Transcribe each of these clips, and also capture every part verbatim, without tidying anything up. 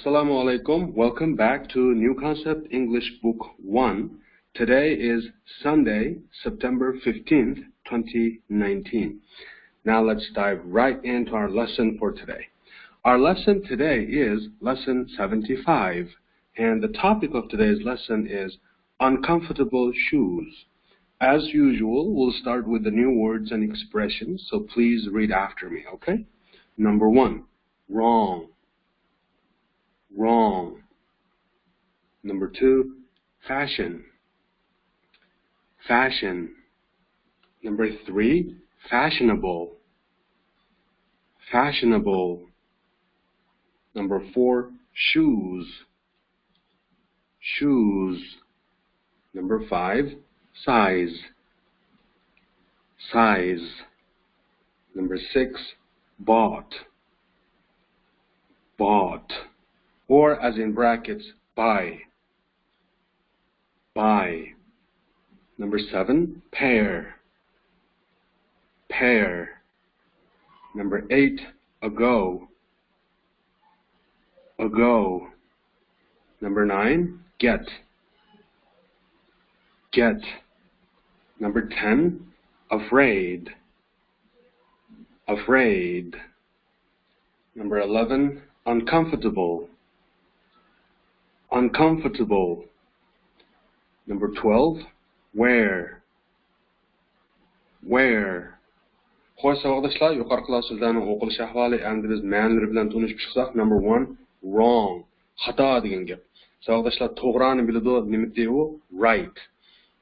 Assalamu alaikum. Welcome back to New Concept English Book one. Today is Sunday, September fifteenth, twenty nineteen. Now let's dive right into our lesson for today. Our lesson today is lesson seventy-five, and the topic of today's lesson is uncomfortable shoes. As usual, we'll start with the new words and expressions, so please read after me, okay? Number one, wrong. Wrong. Number two, fashion. Fashion. Number three, fashionable. Fashionable. Number four, shoes. Shoes. Number five, size. Size. Number six, bought. Bought. Or as in brackets, buy. Buy. Number seven, pair. Pair. Number eight, ago. Ago. Number nine, get. Get. Number ten, afraid. Afraid. Number eleven, uncomfortable. Uncomfortable. Number twelve, wear. Wear. خوش، ساۋاقداشلار، يۇقىرىقىلار سۆزلەرنىڭ ئوقۇلۇش ئەھۋالى، ئەمدى بىز مەنىلىرى بىلەن تونۇشۇپ چىقساق، number one, wrong. خاتا دېگەن گەپ. ساۋاقداشلار، توغرانى بىلىدۇ، نېمىدى ئۇ؟ Right.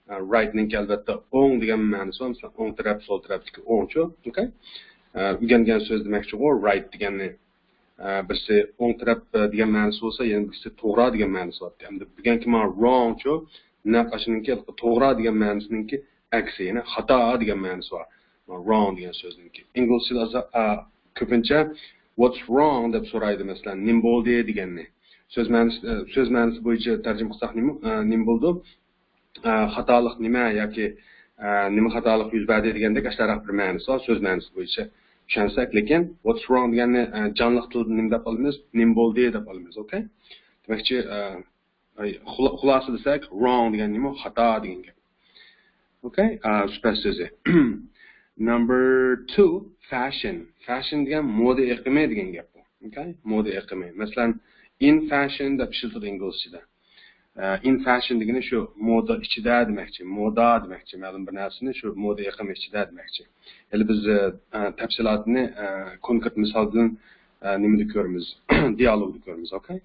Right نىڭكى ئەلۋەتتە ئوڭ دېگەن مەنىسى بار. مەسىلەن، ئوڭ تەرەپ، سول تەرەپتىكى ئوڭچۇ. ئوكەي؟ ئۆگەنگەن سۆز دېمەكچىغۇ، right دېگەننى. ئە، بىرسى ئوڭ تەرەپ، ئە، دېگەن مەنىسى بولسا، يەنە بىرسى توغرا دېگەن مەنىسى بار. ئەمدى بۈگۈنكى مانا wrong چۇ، نەق ئاشۇنىڭكى توغرا دېگەن مەنىسىنىڭكى ئەكسى، يەنى خاتا دېگەن مەنىسى بار. Wrong دېگەن سۆزنىڭكى. ئىنگلىزچىدا ئازا-، ئە، كۆپىنچە what's wrong دەپ سورايدۇ، مەسىلەن، نېمە بولدى دېگەننى. سۆز مەنىسى، ئە، سۆز مەنىسى بويىچە تەرجىمە قىلساق نېمە، ئە، نېمە بولىدۇ؟ ئە، خاتالىق نېمە ياكى، ئە، نېمە خاتالىق يۈز بەردى دېگەندەك ئاشۇنداق بىر مەنىسى بار، سۆز مەنىسى بويىچە چۈشەنسەك. لېكىن what's wrong دېگەننى، ئە، جانلىق تىلدا نېمە دەپ ئالىمىز؟ نېمە بولدى دەپ ئالىمىز. ئوكەي؟ دېمەكچى، ئە، ئاي، خۇلا-، خۇلاسە دېسەك، wrong دېگەن نېمە؟ خاتا دېگەن گەپ. ئوكەي؟ ئە، سۈپەت سۆزى. Number two, fashion. Fashion دېگەن مودا ئېقىمى دېگەن گەپ بۇ. ئوكەي؟ مودا ئېقىمى. مەسىلەن، in fashion دەپ ئىشلىتىدۇ ئىنگلىزچىدە. ئە، in fashion دېگىنى شۇ مودا ئىچىدە دېمەكچى، مودا دېمەكچى، مەلۇم بىر نەرسىنى شۇ مودا ئېقىمى ئىچىدە دېمەكچى. ھېلى بىز، ئە، تەپسىلاتىنى، ئە، كونكرېت مىسال بىلەن، ئە، نېمىدە كۆرىمىز؟ دىيالوگدا كۆرىمىز، ئوكەي؟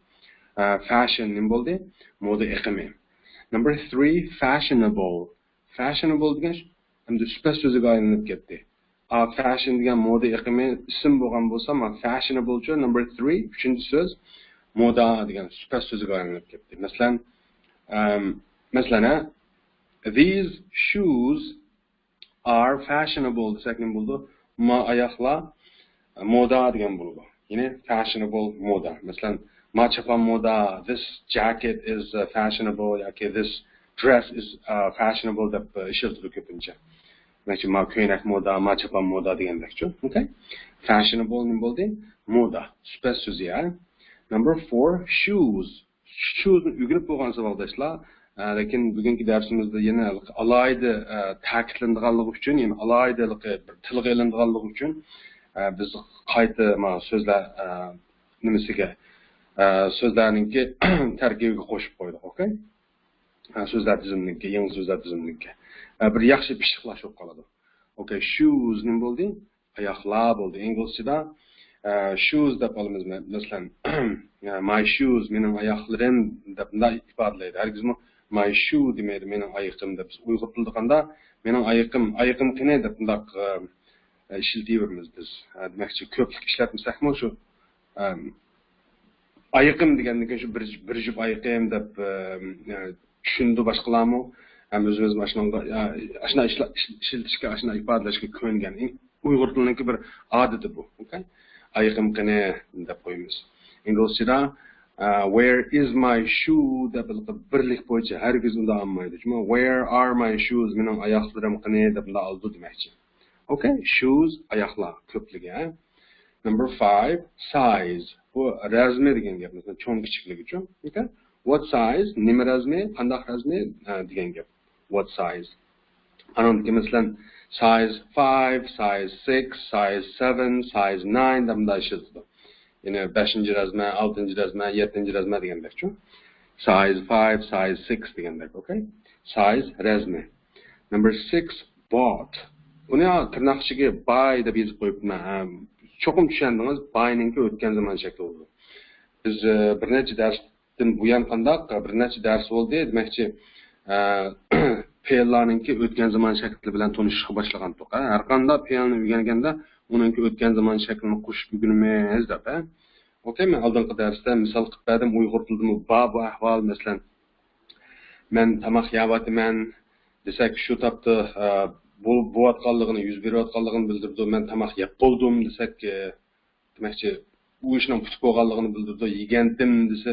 ئە، fashion نېمە بولدى؟ مودا ئېقىمى. Number three, fashionable. Fashionable دېگەن ئەمدى سۈپەت سۆزىگە ئايلىنىپ كەتتى. ئا، fashion دېگەن مودا ئېقىمى ئىسىم بولغان بولسا، ما fashionable چۇ، number three، ئۈچىنچى سۆز، مودا دېگەن سۈپەت سۆزىگە ئايلىنىپ كەتتى. مەسىلەن، ئەم، مەسىلەن، ھە، these shoes are fashionable دېسەك نېمە بولىدۇ؟ ما ئاياغلار مودا دېگەن بولىدۇ. يەنى fashionable مودا. مەسىلەن، ما چاپان مودا، this jacket is, uh, fashionable ياكى this dress is, uh, fashionable دەپ، ئە، ئىشلىتىدۇ كۆپىنچە. دېمەكچى، ما كۆينەك مودا، ما چاپان مودا دېگەندەكچۇ. ئوكەي؟ Fashionable نېمە بولدى؟ مودا. سۈپەت سۆزى، ھە. Number four, shoes. Shoes نى ئۆگىنىپ بولغان ساۋاقداشلار. ئە، لېكىن بۈگۈنكى دەرسىمىزدە يەنە ئالاھىدە، ئە، تەكىتلىنىدىغانلىقى ئۈچۈن، يەنى ئالاھىدە بىر تىلغا ئېلىنىدىغانلىقى ئۈچۈن، ئە، بىز قايتا ما سۆزلەر، ئە، نېمىسىگە، ئە، سۆزلەرنىڭكى تەركىبىگە قوشۇپ قويدۇق، ئوكەي؟ ئە، سۆزلەر تىزىملىكى، يېڭى سۆزلەر تىزىملىكى. ئە، بىر ياخشى پىششىقلاش بولۇپ قالىدۇ. ئوكەي، shoes نېمە بولدى؟ ئاياغلار بولدى. ئىنگلىزچىدا، ئە، shoes دەپ ئالىمىز. مە-، مەسىلەن، ئە، my shoes، مېنىڭ ئاياغلىرىم دەپ مۇنداق ئىپادىلەيدۇ. ھەرگىزمۇ my shoe دېمەيدۇ، مېنىڭ ئايىقىم دەپ. بىز ئۇيغۇر تىلىدا قاندا، مېنىڭ ئايىقىم، ئايىقىم قېنى دەپ مۇنداق، ئە، ئىشلىتىۋېرىمىز بىز. ئە، دېمەكچى، كۆپلۈك ئىشلەتمىسەكمۇ شۇ، ئە، ئايىقىم دېگەندىن كېيىن شۇ بىر، بىر جۈپ ئايىقىم دەپ، ئە، ئە، چۈشىنىدۇ باشقىلارمۇ. ھەم ئۆزىمىزمۇ ئاشۇنىڭغا، ئە، ئاشۇنداق ئىشلا-، ئىش-، ئىشلىتىشكە، ئاشۇنداق ئىپادىلەشكە كۆنگەن. ئۇيغۇر تىلىنىڭكى بىر ئادىتى بۇ. ئوكەي؟ ئايىقىم قېنى دەپ قويىمىز. ئىنگلىزچىدا، ئە، where is my shoe دەپ بىرلىك بويىچە ھەرگىز ئۇنداق ئالمايدۇ. شۇڭا where are my shoes، مېنىڭ ئاياغلىرىم قېنى دەپ مۇنداق ئالىدۇ دېمەكچى. ئوكەي، shoes، ئاياغلار كۆپلۈكى، ھە. Number five, size. بۇ رەزمى دېگەن گەپ، مەسىلەن، چوڭ كىچىكلىكى ئۈچۈن. ئوكەي؟ What size؟ نېمە رەزمى؟ قانداق رەزمى؟ ئە، دېگەن گەپ. What size؟ ئانىڭدىكى، مەسىلەن، سايز فايف، سايز سىكس، سايز سەۋەن، سايز ناين دەپ مۇنداق ئىشلىتىدۇ. يەنى بەشىنچى رەزمە، ئالتىنچى رەزمە، يەتتىنچى رەزمە دېگەندەكچۇ. سايز فايف، سايز سىكس دېگەندەك، ئوكەي؟ سايز، رەزمى. Number six, bought. بۇنى تىرناق ئىچىگە باي دەپ يېزىپ قويۇپتىمەن. ھە، چوقۇم چۈشەندىڭىز، باينىڭكى ئۆتكەن زامان شەكلى بولىدۇ. بىز، ئە، بىر نەچچە دەرستىن بۇيان قانداق، بىر نەچچە دەرس بولدى، دېمەكچى، ئە، پېئىللارنىڭكى ئۆتكەن زامان شەكلى بىلەن تونۇشۇشقا باشلىغانتۇق. ھە، ھەر قانداق پېئىلنى ئۆگەنگەندە ئۇنىڭكى ئۆتكەن زامان شەكلىنى قوشۇپ ئۆگىنىمىز دەپ. ھە. ئوكەي، مەن ئالدىنقى دەرستە مىسال قىلىپ بەردىم، ئۇيغۇر تىلىدىمۇ بار بۇ ئەھۋال. مەسىلەن، مەن تاماق يەۋاتىمەن دېسەك، شۇ تاپتا، ئە، بول-، بولۇۋاتقانلىقىنى، يۈز بېرىۋاتقانلىقىنى بىلدۈرىدۇ. مەن تاماق يەپ بولدۇم دېسەك، ئە، دېمەكچى، ئۇ ئىشنىڭ پۈتۈپ بولغانلىقىنى بىلدۈرىدۇ. يېگەنتىم دېسە،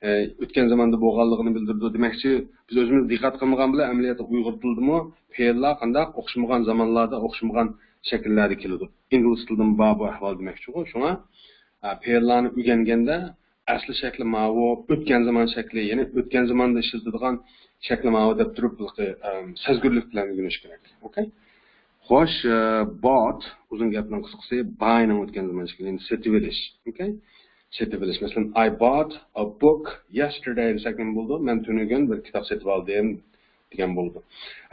ئە، ئۆتكەن زاماندا بولغانلىقىنى بىلدۈرىدۇ. دېمەكچى، بىز ئۆزىمىز دىققەت قىلمىغان بىلەن ئەمەلىيەتتە ئۇيغۇر تىلىدىمۇ پېئىللار قانداق ئوخشىمىغان زامانلاردا ئوخشىمىغان شەكىللەردە كېلىدۇ. ئىنگلىز تىلىدىمۇ بار بۇ ئەھۋال دېمەكچىغۇ. شۇڭا، ئە، پېئىللارنى ئۆگەنگەندە ئەسلى شەكلى ماۋۇ، ئۆتكەن زامان شەكلى، يەنى ئۆتكەن زاماندا ئىشلىتىدىغان شەكلى ماۋۇ دەپ تۇرۇپ، بۇ، ئەم، سەزگۈرلۈك بىلەن ئۆگىنىش كېرەك. ئوكەي؟ خوش، ئە، bought، ئۇزۇن گەپنىڭ قىسقىسى، باينىڭ ئۆتكەن زامان شەكلى، يەنى سېتىۋېلىش. ئوكەي؟ سېتىۋېلىش. مەسىلەن، I bought a book yesterday دېسەك نېمە بولىدۇ؟ مەن تۈنۈگۈن بىر كىتاب سېتىۋالدىم دېگەن بولىدۇ.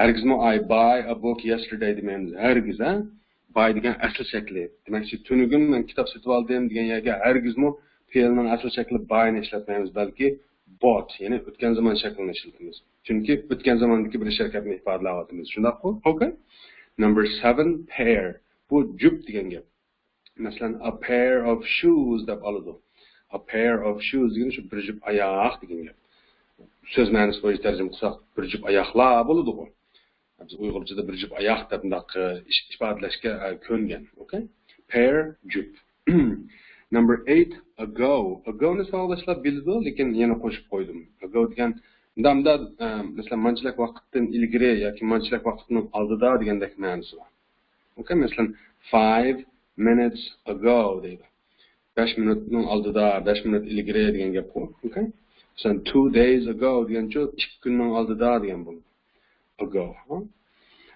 ھەرگىزمۇ I buy a book yesterday دېمەيمىز. ھەرگىز، ھە؟ باي دېگەن ئەسلى شەكلى. دېمەكچى، تۈنۈگۈن مەن كىتاب سېتىۋالدىم دېگەن يەرگە ھەرگىزمۇ پېئىلنىڭ ئەسلى شەكلى باينى ئىشلەتمەيمىز، بەلكى bought، يەنى ئۆتكەن زامان شەكلىنى ئىشلىتىمىز. چۈنكى ئۆتكەن زاماندىكى بىر ئىش ھەرىكەتنى ئىپادىلەۋاتىمىز. شۇنداققۇ؟ ئوكەي. Number seven, pair. بۇ جۈپ دېگەن گەپ. مەسىلەن، a pair of shoes دەپ ئالىدۇ. A pair of shoes دېگىنى شۇ بىر جۈپ ئاياق دېگەن گەپ. سۆز مەنىسى بويىچە تەرجىمە قىلساق، بىر جۈپ ئاياقلار بولىدىغۇ. بىز ئۇيغۇرچىدا بىر جۈپ ئاياق دەپ مۇنداق، ئە، ئىش-، ئىپادىلەشكە، ئە، كۆنگەن. ئوكەي؟ Pair، جۈپ. Number eight, ago. Ago نى ساۋاقداشلار بىلىدۇ، لېكىن يەنە قوشۇپ قويدۇم. Ago دېگەن مۇنداق، مۇنداق، ئە، مەسىلەن، مانچىلىك ۋاقىتتىن ئىلگىرى ياكى مانچىلىك ۋاقىتنىڭ ئالدىدا دېگەندەك مەنىسى بار. ئوكەي؟ مەسىلەن، five minutes ago دەيدۇ. بەش مىنۇتنىڭ ئالدىدا، بەش مىنۇت ئىلگىرى دېگەن گەپقۇ. ئوكەي؟ مەسىلەن، two days ago دېگەنچۇ ئىككى كۈننىڭ ئالدىدا دېگەن بولىدۇ. Ago.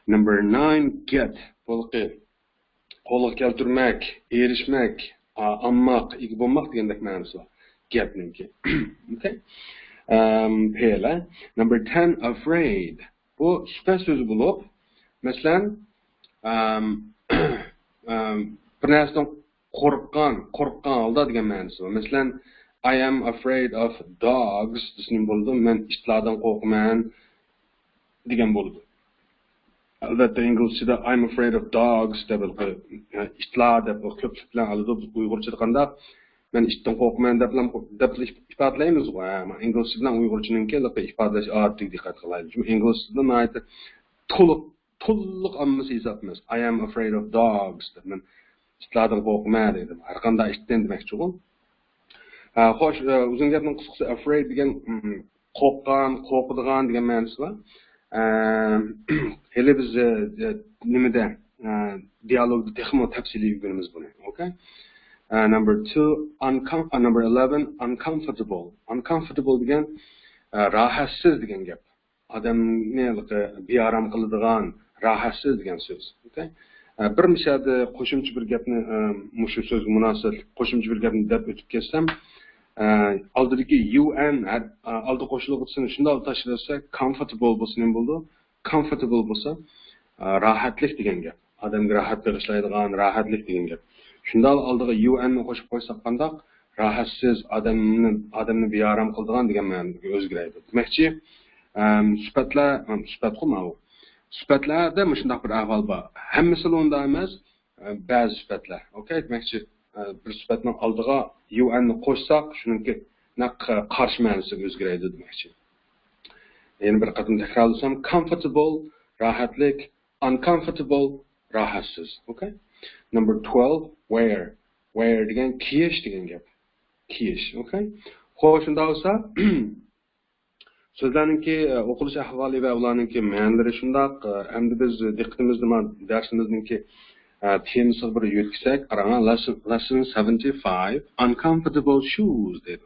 Number nine, get. بولىقى. قولغا كەلتۈرمەك، ئېرىشمەك، ئا-، ئالماق، ئىگە بولماق دېگەندەك مەنىسى بار. Get نىڭكى. ئوكەي؟ ئەم، پېئىل. Number ten, afraid. بۇ سۈپەت سۆزى بولۇپ، مەسىلەن، ئەم، ئەم، بىر نەرسىدىن قورققان، قورققان ھالدا دېگەن مەنىسى بار. مەسىلەن، I am afraid of dogs دېسە نېمە بولىدۇ؟ مەن ئىتلاردىن قورقىمەن دېگەن بولىدۇ. ئەلۋەتتە، ئىنگلىزچىدا I'm afraid of dogs دەپ، يەنى ئىتلار دەپ كۆپلۈك بىلەن ئالىدۇ. بىز ئۇيغۇرچىدا قانداق؟ مەن ئىتتىن قورقىمەن دەپلا، دەپلا ئىپادىلەيمىزغۇ. ھە، ئىنگلىزچە بىلەن ئۇيغۇرچىنىڭكى ئىپادىلەش ئادىتىگە دىققەت قىلايلى. چۈنكى ئىنگلىزچىدا ناھايىتى تولۇق تولىلىق ئاممىسى ھېسابلىماس. I am afraid of dogs دەپ، مەن ئىتلاردىن قورقىمەن دەيدۇ. ھەر قانداق ئىتتىن دېمەكچىغۇ. ھە، خوش، ئە، ئۇزۇن گەپنىڭ قىسقىسى، afraid دېگەن، ئىم، قورققان، قورقىدىغان دېگەن مەنىسى بار. ئە، ھېلى بىز، ئە، ئە، نېمىدە، ئە، دىيالوگدا تېخىمۇ تەپسىلىي ئۆگىنىمىز بۇنى. ئوكەي؟ ئە، number two, uncom-، ئە، number eleven, uncomfortable. Uncomfortable دېگەن، ئە، راھەتسىز دېگەن گەپ. ئادەمنى بىئارام قىلىدىغان، راھەتسىز دېگەن سۆز. ئوكەي؟ ئە، بىر مىسالدا قوشۇمچە بىر گەپنى، ئە، مۇشۇ سۆزگە مۇناسىۋەتلىك قوشۇمچە بىر گەپنى دەپ ئۆتۈپ كەتسەم، ئە، ئالدىدىكى U N، ئە، ئالدى قوشۇلغۇچىسىنى شۇنداق تاشلىۋەتسەك، comfortable بولسا نېمە بولىدۇ؟ Comfortable بولسا، ئە، راھەتلىك دېگەن گەپ. ئادەمگە راھەت بېغىشلايدىغان، راھەتلىك دېگەن گەپ. شۇنداق ئالدىغا U N نى قوشۇپ قويساق قانداق؟ راھەتسىز، ئادەمنى، ئادەمنى بىئارام قىلىدىغان دېگەن مەنىگە ئۆزگىرەيدۇ. دېمەكچى، ئەم، سۈپەتلەر، ئەم، سۈپەتقۇ ماۋۇ. سۈپەتلەردە مۇشۇنداق بىر ئەھۋال بار. ھەممىسىلا ئۇنداق ئەمەس، ئە، بەزى سۈپەتلەر. ئوكەي، دېمەكچى، ئە، بىر سۈپەتنىڭ ئالدىغا U N نى قوشساق، شۇنىڭكى نەق قارشى مەنىسىگە ئۆزگىرەيدۇ دېمەكچى. يەنە بىر قېتىم تەكرارلىسام، comfortable، راھەتلىك، uncomfortable، راھەتسىز. ئوكەي؟ Number twelve, wear. Wear دېگەن كىيىش دېگەن گەپ. كىيىش. ئوكەي؟ خوش، شۇنداق بولسا، سۆزلەرنىڭكى، ئە، ئوقۇلۇش ئەھۋالى ۋە ئۇلارنىڭكى مەنىلىرى شۇنداق. ئە، ئەمدى بىز دىققىتىمىزنى مانا دەرسىمىزنىڭكى، ئە، تېمىسىغا بىر يۆتكىسەك، قاراڭ، lesson، lesson seventy five, uncomfortable shoes دەيدۇ.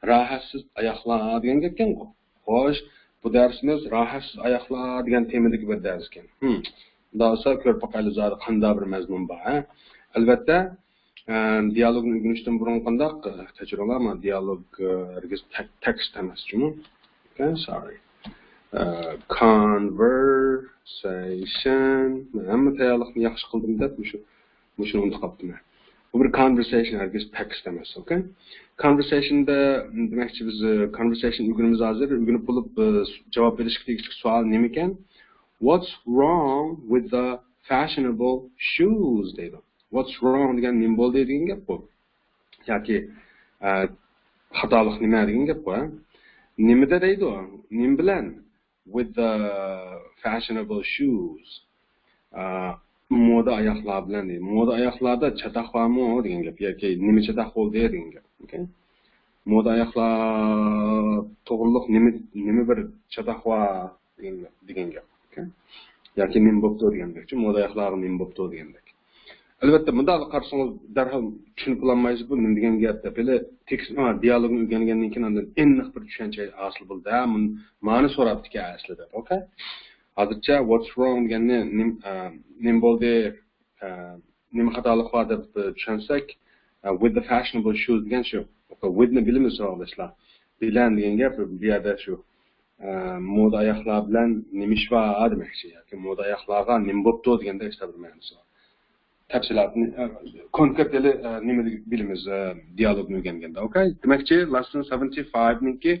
راھەتسىز ئاياقلار دېگەن گەپكەنغۇ. خوش، بۇ دەرسىمىز راھەتسىز ئاياقلار دېگەن تېمىدىكى بىر دەرس ئىكەن. ھىم. مۇنداق بولسا كۆرۈپ باقايلى زادى قانداق بىر مەزمۇن بار، ھە؟ ئەلۋەتتە، ئە، دىيالوگنى ئۆگىنىشتىن بۇرۇن قانداق، ئە، كەچۈرۈڭلار، مانا دىيالوگ، ئە، ھەرگىز تەك-، تېكىست ئەمەس جۇمۇ. ئوكەي، سوررى. ئە، conversation. مەن ھەممە تەييارلىقنى ياخشى قىلدىم دەپ مۇشۇ، مۇشۇنى ئۇنتۇپ قاپتىمەن. بۇ بىر conversation، ھەرگىز تېكىست ئەمەس، ئوكەي؟ Conversationدا دېمەكچى بىز، ئە، conversation ئۆگىنىمىز ھازىر. ئۆگىنىپ بولۇپ، ئە، جاۋاب بېرىشكە تېگىشلىك سوئال نېمىكەن؟ What's wrong with the fashionable shoes دەيدۇ. What's wrong دېگەن نېمە بولدى دېگەن گەپ بۇ. ياكى، ئە، خاتالىق نېمە دېگەن گەپ بۇ، ھە؟ نېمىدە دەيدۇ؟ نېمە بىلەن؟ With the fashionable shoes. ئە، مودا ئاياقلار بىلەن دەيدۇ. مودا ئاياقلاردا چاتاق بارمۇ دېگەن گەپ. ياكى نېمە چاتاق بولدى دېگەن گەپ. ئوكەي؟ مودا ئاياقلار توغرۇلۇق نېمە، نېمە بىر چاتاق بار دېگەن گەپ، دېگەن گەپ. ئوكەي؟ ياكى نېمە بوپتۇ دېگەندەك. چۈنكى مودا ئاياقلارغا نېمە بوپتۇ دېگەندەك. ئەلۋەتتە، مۇنداق قارىسىڭىز، دەرھال چۈشىنىپ بولالمايسىز، بۇ نېمە دېگەن گەپ دەپ. ھېلى تېكىست، ئا، دىيالوگنى ئۆگەنگەندىن كېيىن ئاندىن ئېنىق بىر چۈشەنچە ھاسىل بولىدۇ. ھە، مۇن-، مانا سوراپتىكەن ئەسلىدە. ئوكەي؟ ھازىرچە what's wrong دېگەننى نېم-، ئا، نېمە بولدى، ئا، نېمە خاتالىق بار دەپ، ئا، چۈشەنسەك، ئا، with the fashionable shoes دېگەن شۇ. With نى بىلىمىز ساۋاقداشلار. بىلەن دېگەن گەپ بۇ يەردە شۇ. ئە، مودا ئاياقلار بىلەن نېمە ئىش بار دېمەكچى ياكى مودا ئاياقلارغا نېمە بوپتۇ دېگەندەك ئىشلار بىر مەنىسى بار. تەپسىلاتنى، ئە، كونكرېت ھېلى، ئە، نېمىنى بىلىمىز، ئە، دىيالوگنى ئۆگەنگەندە. ئوكەي؟ دېمەكچى، lesson seventy five نىڭكى،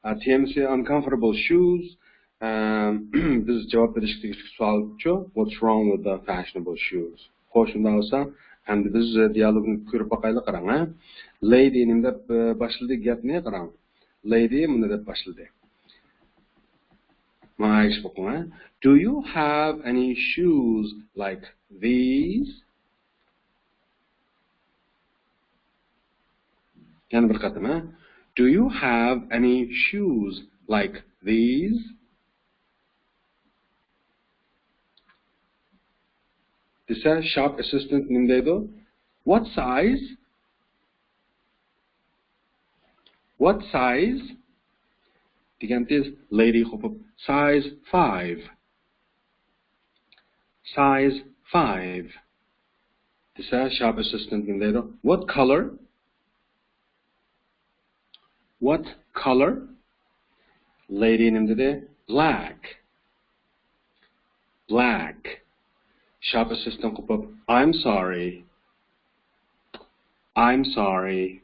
ئە، تېمىسى uncomfortable shoes. ئە، بىز جاۋاب بېرىشكە تېگىشلىك سوئالچۇ، what's wrong with the fashionable shoes؟ خوش، شۇنداق بولسا، ئەمدى بىز، ئە، دىيالوگنى كۆرۈپ باقايلى، قاراڭ، ھە؟ Lady نېمە دەپ، ئە، باشلىدى گەپنى، قاراڭ. Lady مۇنى دەپ باشلىدى. ماڭا ئىش بوقۇڭ، ھە؟ Do you have any shoes like these? يەنە بىر قېتىم، ھە؟ Do you have any shoes like these? دېسە، shop assistant نېمە دەيدۇ؟ What size? What size؟ دېگەنتى lady قوپۇپ، size five. Size five. دېسە، shop assistant نېمە دەيدۇ؟ What color? What color? Lady نېمە دېدى؟ Black. Black. Shop assistant قوپۇپ، I'm sorry. I'm sorry.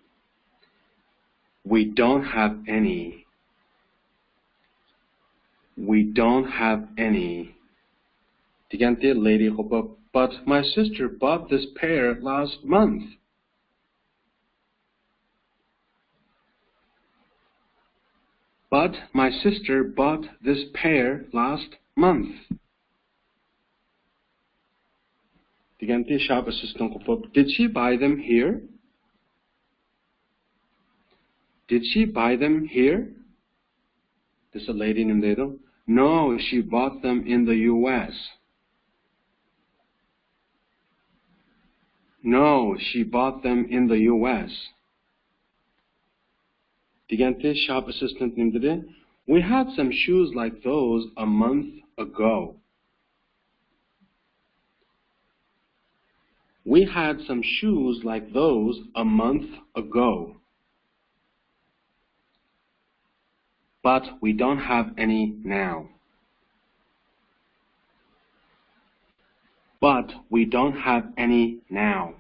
We don't have any. We don't have any. دېگەنتى lady قوپۇپ، but my sister bought this pair last month. But my sister bought this pair last month. دېگەنتى shop assistant قوپۇپ، did she buy them here? Did she buy them here? دېسە، lady نېمە دەيدۇ؟ No, she bought them in the U S. No, she bought them in the U S. دېگەنتى shop assistant نېمە دېدى؟ We had some shoes like those a month ago. We had some shoes like those a month ago. But we don't have any now. But we don't have any now.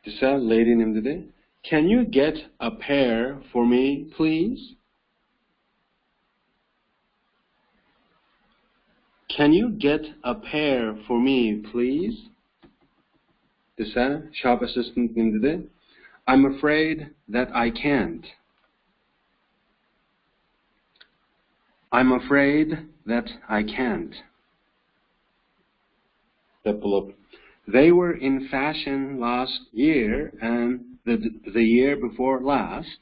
دېسە، lady نېمە دېدى؟ Can you get a pair for me, please? Can you get a pair for me, please? دېسە، shop assistant نېمە دېدى؟ I'm afraid that I can't. I'm afraid that I can't. دەپ بولۇپ، they were in fashion last year and the, the year before last.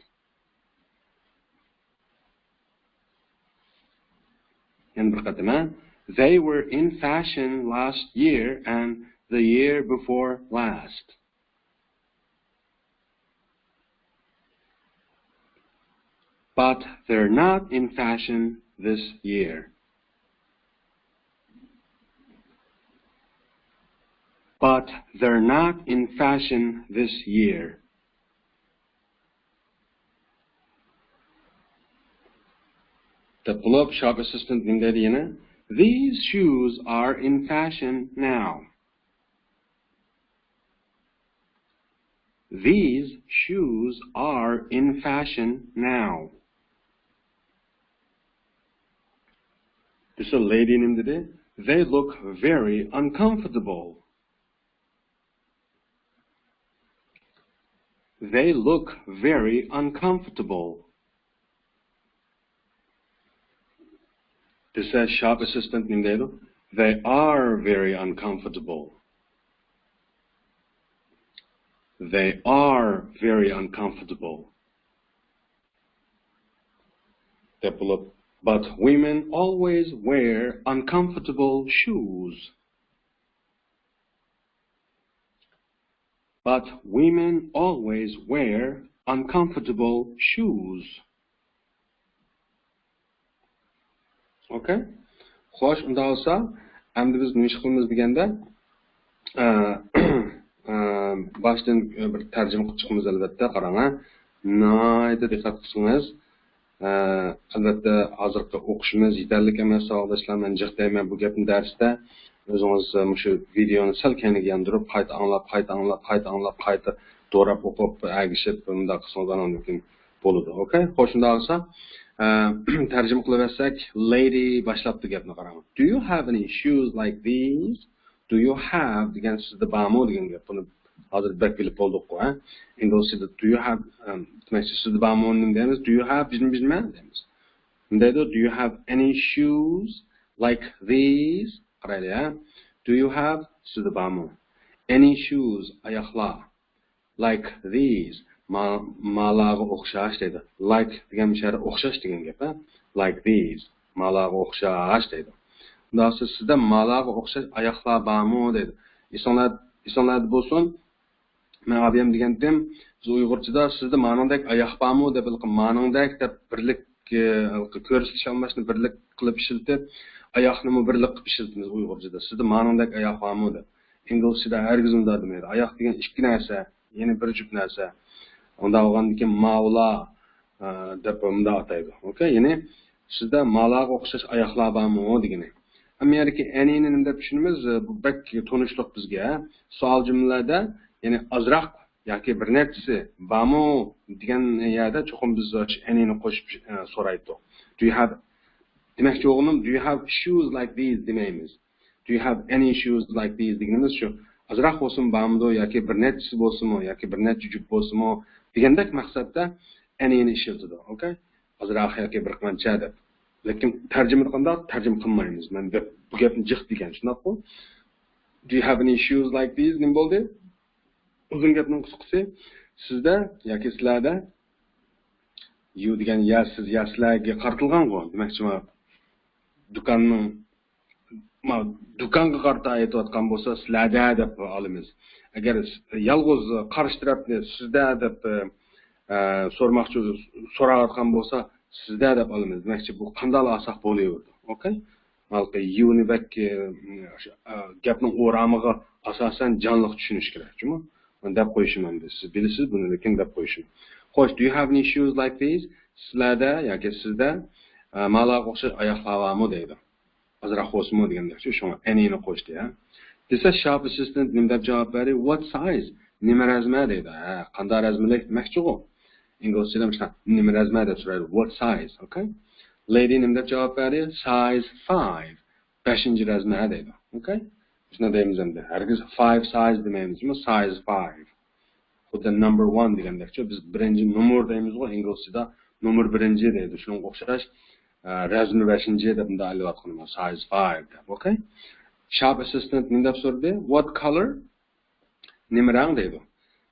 يەنە بىر قېتىم، ھە؟ They were in fashion last year and the year before last. But they're not in fashion this year. But they're not in fashion this year. دەپ بولۇپ، شاپ ئەسسىستېنت نېمە دەيدۇ يەنە؟ These shoes are in fashion now. These shoes are in fashion now. دېسە، لېدى نېمە دېدى؟ They look very uncomfortable. They look very uncomfortable. دېسە، شاپ ئەسسىستېنت نېمە دەيدۇ؟ They are very uncomfortable. They are very uncomfortable. دەپ بولۇپ، but women always wear uncomfortable shoes. But women always wear uncomfortable shoes. Okay? خوش، ئۇنداق بولسا، ئەمدى بىز نېمە ئىش قىلىمىز دېگەندە، ئە، ئە، باشتىن بىر تەرجىمە قىلىپ چىقىمىز، ئەلۋەتتە، قاراڭ، ھە. ناھايىتى دىققەت قىلسىڭىز، ئە، ئەلۋەتتە، ھازىرقى ئوقۇشىمىز يېتەرلىك ئەمەس، ساۋاقداشلار، مەن جىق دەيمەن، بۇ گەپنى دەرستە ئۆزىڭىز، ئە، مۇشۇ ۋىدېئونى سەل كەينىگە ياندۇرۇپ، قايتا ئاڭلاپ، قايتا ئاڭلاپ، قايتا ئاڭلاپ، قايتا دوراپ ئوقۇپ، ئەگىشىپ، مۇنداق قىلسىڭىز ئاندىن كېيىن بولىدۇ. ئوكەي؟ خوش، شۇنداق بولسا، ئە، تەرجىمە قىلىۋەتسەك، لېدى باشلاپتۇ گەپنى، قاراڭ. Do you have any shoes like these? Do you have دېگەن سىزدە بارمۇ دېگەن گەپ. بۇنى ھازىر بەك بىلىپ بولدۇققۇ، ھە؟ ئىنگلىزچىدا do you have، ئەم، دېمەكچى، سىزدە بارمۇ دەيمىز، do you have، بىزمۇ، بىزمۇ دەيمىز. نېمە دەيدۇ؟ Do you have any shoes like these? قارايلى، ھە؟ Do you have، سىزدە بارمۇ؟ Any shoes، ئاياغلار. Like these، ما-، مالارغا ئوخشاش دەيدۇ. Like دېگەن مۇشۇ يەردە ئوخشاش دېگەن گەپ، ھە؟ Like these، مالارغا ئوخشاش دەيدۇ. ئۇنداق بولسا سىزدە مالارغا ئوخشاش ئاياغلار بارمۇ دەيدۇ. ئېسىڭلار-، ئېسىڭلاردا بولسۇن، مەن ئابىيەم دېگەنتىم، بىز ئۇيغۇرچىدا سىزدە مانىڭدەك ئاياق بارمۇ دەپ، مانىڭدەك دەپ بىرلىك، ئە، كۆرسىتىش ئالماشنى بىرلىك قىلىپ ئىشلىتىپ، ئاياقنىمۇ بىرلىك قىلىپ ئىشلىتىمىز ئۇيغۇرچىدا. سىزدە مانىڭدەك ئاياق بارمۇ دەپ. ئىنگلىزچىدا ھەرگىز ئۇنداق دېمەيدۇ. ئاياق دېگەن ئىككى نەرسە، يەنى بىر جۈپ نەرسە. ئۇنداق بولغاندىكىن ماۋۇلار، ئە، دەپ مۇنداق ئاتايدۇ. ئوكەي، يەنى سىزدە مالارغا ئوخشاش ئاياقلار بارمۇ دېگىنى. ئەمما يەردىكى ئەنىنى نېمە دەپ چۈشىنىمىز؟ بۇ بەك تونۇشلۇق بىزگە. سوئال جۈملىلەردە، يەنى ئازراق ياكى بىر نەچچىسى بارمۇ دېگەن يەردە چوقۇم بىز شۇ ئەنىنى قوشۇپ، ئە، سورايتتۇق. Do you have، دېمەكچى بولغىنىم، do you have shoes like these دېمەيمىز. Do you have any shoes like these دېگىنىمىز شۇ. ئازراق بولسىمۇ بارمىدۇ ياكى بىر نەچچىسى بولسىمۇ ياكى بىر نەچچە جۈپ بولسىمۇ دېگەندەك مەقسەتتە ئەنىنى ئىشلىتىدۇ. ئوكەي؟ ئازراق ياكى بىر قانچە دەپ. لېكىن تەرجىمىدە قانداق؟ تەرجىمە قىلمايمىز. مەن بۇ گەپنى جىق دېگەن، شۇنداققۇ؟ Do you have any shoes like these؟ نېمە بولدى؟ ئۇزۇن گەپنىڭ قىسقىسى، سىزدە ياكى سىلەردە، you دېگەن يا سىز يا سىلەرگە قارىتىلغانغۇ، دېمەكچىمەن، دۇكاننىڭ، ما، دۇكانغا قارىتا ئېيتىۋاتقان بولسا، سىلەردە دەپ ئالىمىز. ئەگەر س-، يالغۇز قارشى تەرەپنى سىزدە دەپ، ئە، سورىماقچى، سوراۋاتقان بولسا، سىزدە دەپ ئالىمىز. دېمەكچى، بۇ قانداقلا ئالساق بولۇۋېرىدۇ. ئوكەي؟ ھالقى يۇنى بەك، ئە، ئە، گەپنىڭ ئورامىغا ئاساسەن جانلىق چۈشىنىش كېرەك، جۇمۇ؟ مانا دەپ قويۇشۇم ئەمدى. سىز بىلىسىز بۇنى، لېكىن دەپ قويۇشۇم. خوش، do you have any shoes like these؟ سىلەردە ياكى سىزدە، ئە، ماڭىلارغا ئوخشاش ئاياقلار بارمۇ دەيدۇ. ئازراق بولسىمۇ دېگەندەكچۇ، شۇڭا any نى قوشتى، ھە. دېسە، شاپ ئەسسىستېنت نېمە دەپ جاۋاب بەردى؟ What size؟ نېمە رەزمە دەيدۇ. ھە، قانداق رەزمىلىك دېمەكچىغۇ. ئىنگلىزچىدا مۇشۇنداق، نېمە رەزمە دەپ سورايدۇ. What size؟ ئوكەي. لېدى نېمە دەپ جاۋاب بەردى؟ Size five. بەشىنچى رەزمە دەيدۇ. ئوكەي. شۇنداق دەيمىز ئەمدى. ھەرگىز five size دېمەيمىزمۇ، size five. خۇددى number one دېگەندەكچۇ، بىز بىرىنچى نومۇر دەيمىزغۇ، ئىنگلىزچىدا نومۇر بىرىنچى دەيدۇ. شۇنىڭغا ئوخشاش، ئە، رەزمى بەشىنچى دەپ مۇنداق ئېلىۋاتقىنىمىز، size five دەپ، ئوكەي. شاپ ئەسسىستېنت نېمە دەپ سورىدى؟ What color؟ نېمە رەڭ دەيدۇ.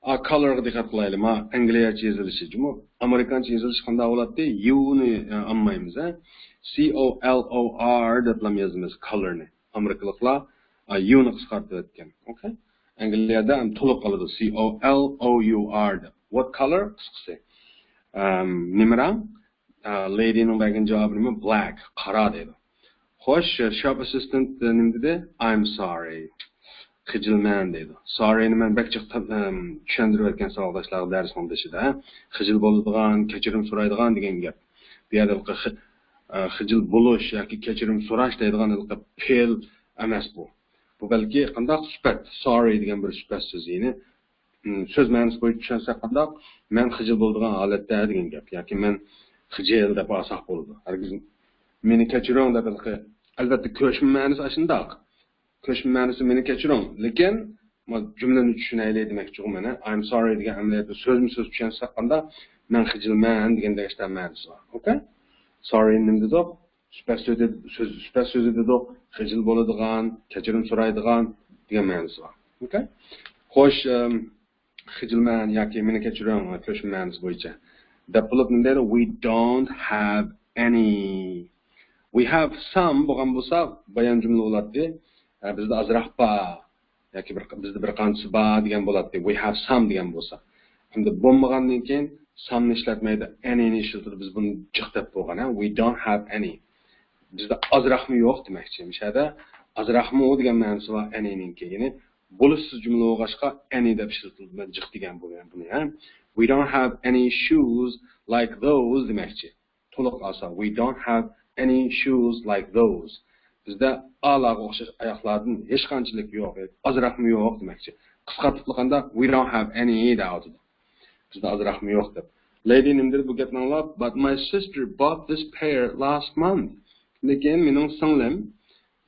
ئا، color غا دىققەت قىلايلى. ما ئەنگلىيەچە يېزىلىشى، جۇمۇ ئامېرىكانچە يېزىلىشى قانداق بولاتتى؟ يۇ نى، ئە، ئالمايمىز، ھە. C O L O R دەپلام يازىمىز، color نى. ئامېرىكىلىقلار ئا، U نى قىسقارتىۋەتكەن. ئوكەي؟ ئەنگلىيەدە ھەم تولۇق قالىدۇ. C O L O U R دەپ. What color؟ قىسقىسى. ئەم، نېمە رەڭ؟ ئا، لېدىنىڭ بەرگەن جاۋابى نېمە؟ Black، قارا دەيدۇ. خوش، شاپ ئاسسىستېنت نېمە دېدى؟ I'm sorry. خىجىلمەن دەيدۇ. Sorry نى مەن بەك جىق تا-، ئەم، چۈشەندۈرۈۋەتكەن ساۋاقداشلارغا دەرسنىڭ بېشىدا. خىجىل بولىدىغان، كەچۈرۈم سورايدىغان دېگەن گەپ. بۇ يەردە خى-، ئە، خىجىل بولۇش ياكى كەچۈرۈم سوراش دەيدىغان ھېلىقى پېئىل ئەمەس بۇ. بۇ بەلكى قانداق سۈپەت، sorry دېگەن بىر سۈپەت سۆزى. يەنى، م، سۆز مەنىسى بويىچە چۈشەنسەك قانداق؟ مەن خىجىل بولىدىغان ھالەتتە دېگەن گەپ. ياكى مەن خىجىل دەپ ئالساق بولىدۇ. ھەرگىز مېنى كەچۈرۈڭ دەپ ھېلىقى، ئەلۋەتتە، كۆچمە مەنىسى ئاشۇنداق. كۆچمە مەنىسى مېنى كەچۈرۈڭ، لېكىن ما جۈملىنى چۈشىنەيلى دېمەكچىغۇ مانا. I'm sorry دېگەن ئەمەلىيەتتە سۆزمۇ سۆز چۈشەنسەك قانداق؟ مەن خىجىلمەن دېگەندەك ئىشتا مەنىسى بار. ئوكەي؟ Sorry نى نېمە دېدۇق؟ سۈپەت سۆزى، سۆز، سۈپەت سۆزى دېدۇق. خىجىل بولىدىغان، كەچۈرۈم سورايدىغان دېگەن مەنىسى بار. ئوكەي؟ خوش، ئەم، خىجىلمەن ياكى مېنى كەچۈرۈڭ، كۆچمە مەنىسى بويىچە. دەپ بولۇپ نېمە دەيدۇ؟ We don't have any. We have some بولغان بولسا بايان جۈملە بولاتتى. ئە، بىزدە ئازراق بار. ياكى بىر، بىزدە بىر قانچىسى بار دېگەن بولاتتى. We have some دېگەن بولسا. ئەمدى بولمىغاندىن كېيىن some نى ئىشلەتمەيدۇ، any نى ئىشلىتىدۇ. بىز بۇنى جىق دەپ بولغان، ھە؟ We don't have any. بىزدە ئازراقمۇ يوق دېمەكچى. مۇشۇ يەردە ئازراقمۇ دېگەن مەنىسى بار any نىڭكى. يەنى بولۇشسىز جۈملە بولغاچقا any دەپ ئىشلىتىلدى. مەن جىق دېگەن بۇ، بۇنى، ھە؟ We don't have any shoes like those دېمەكچى. تولۇق ئالسا، we don't have any shoes like those. بىزدە ئالارغا ئوخشاش ئاياقلاردىن ھېچقانچىلىك يوق، ئازراقمۇ يوق دېمەكچى. قىسقارتىپلا قانداق؟ We don't have any دەۋاتىدۇ. بىزدە ئازراقمۇ يوق دەپ. لېدى نېمە دېدى بۇ گەپنى ئاڭلاپ؟ But my sister bought this pair last month. لېكىن مېنىڭ سىڭلىم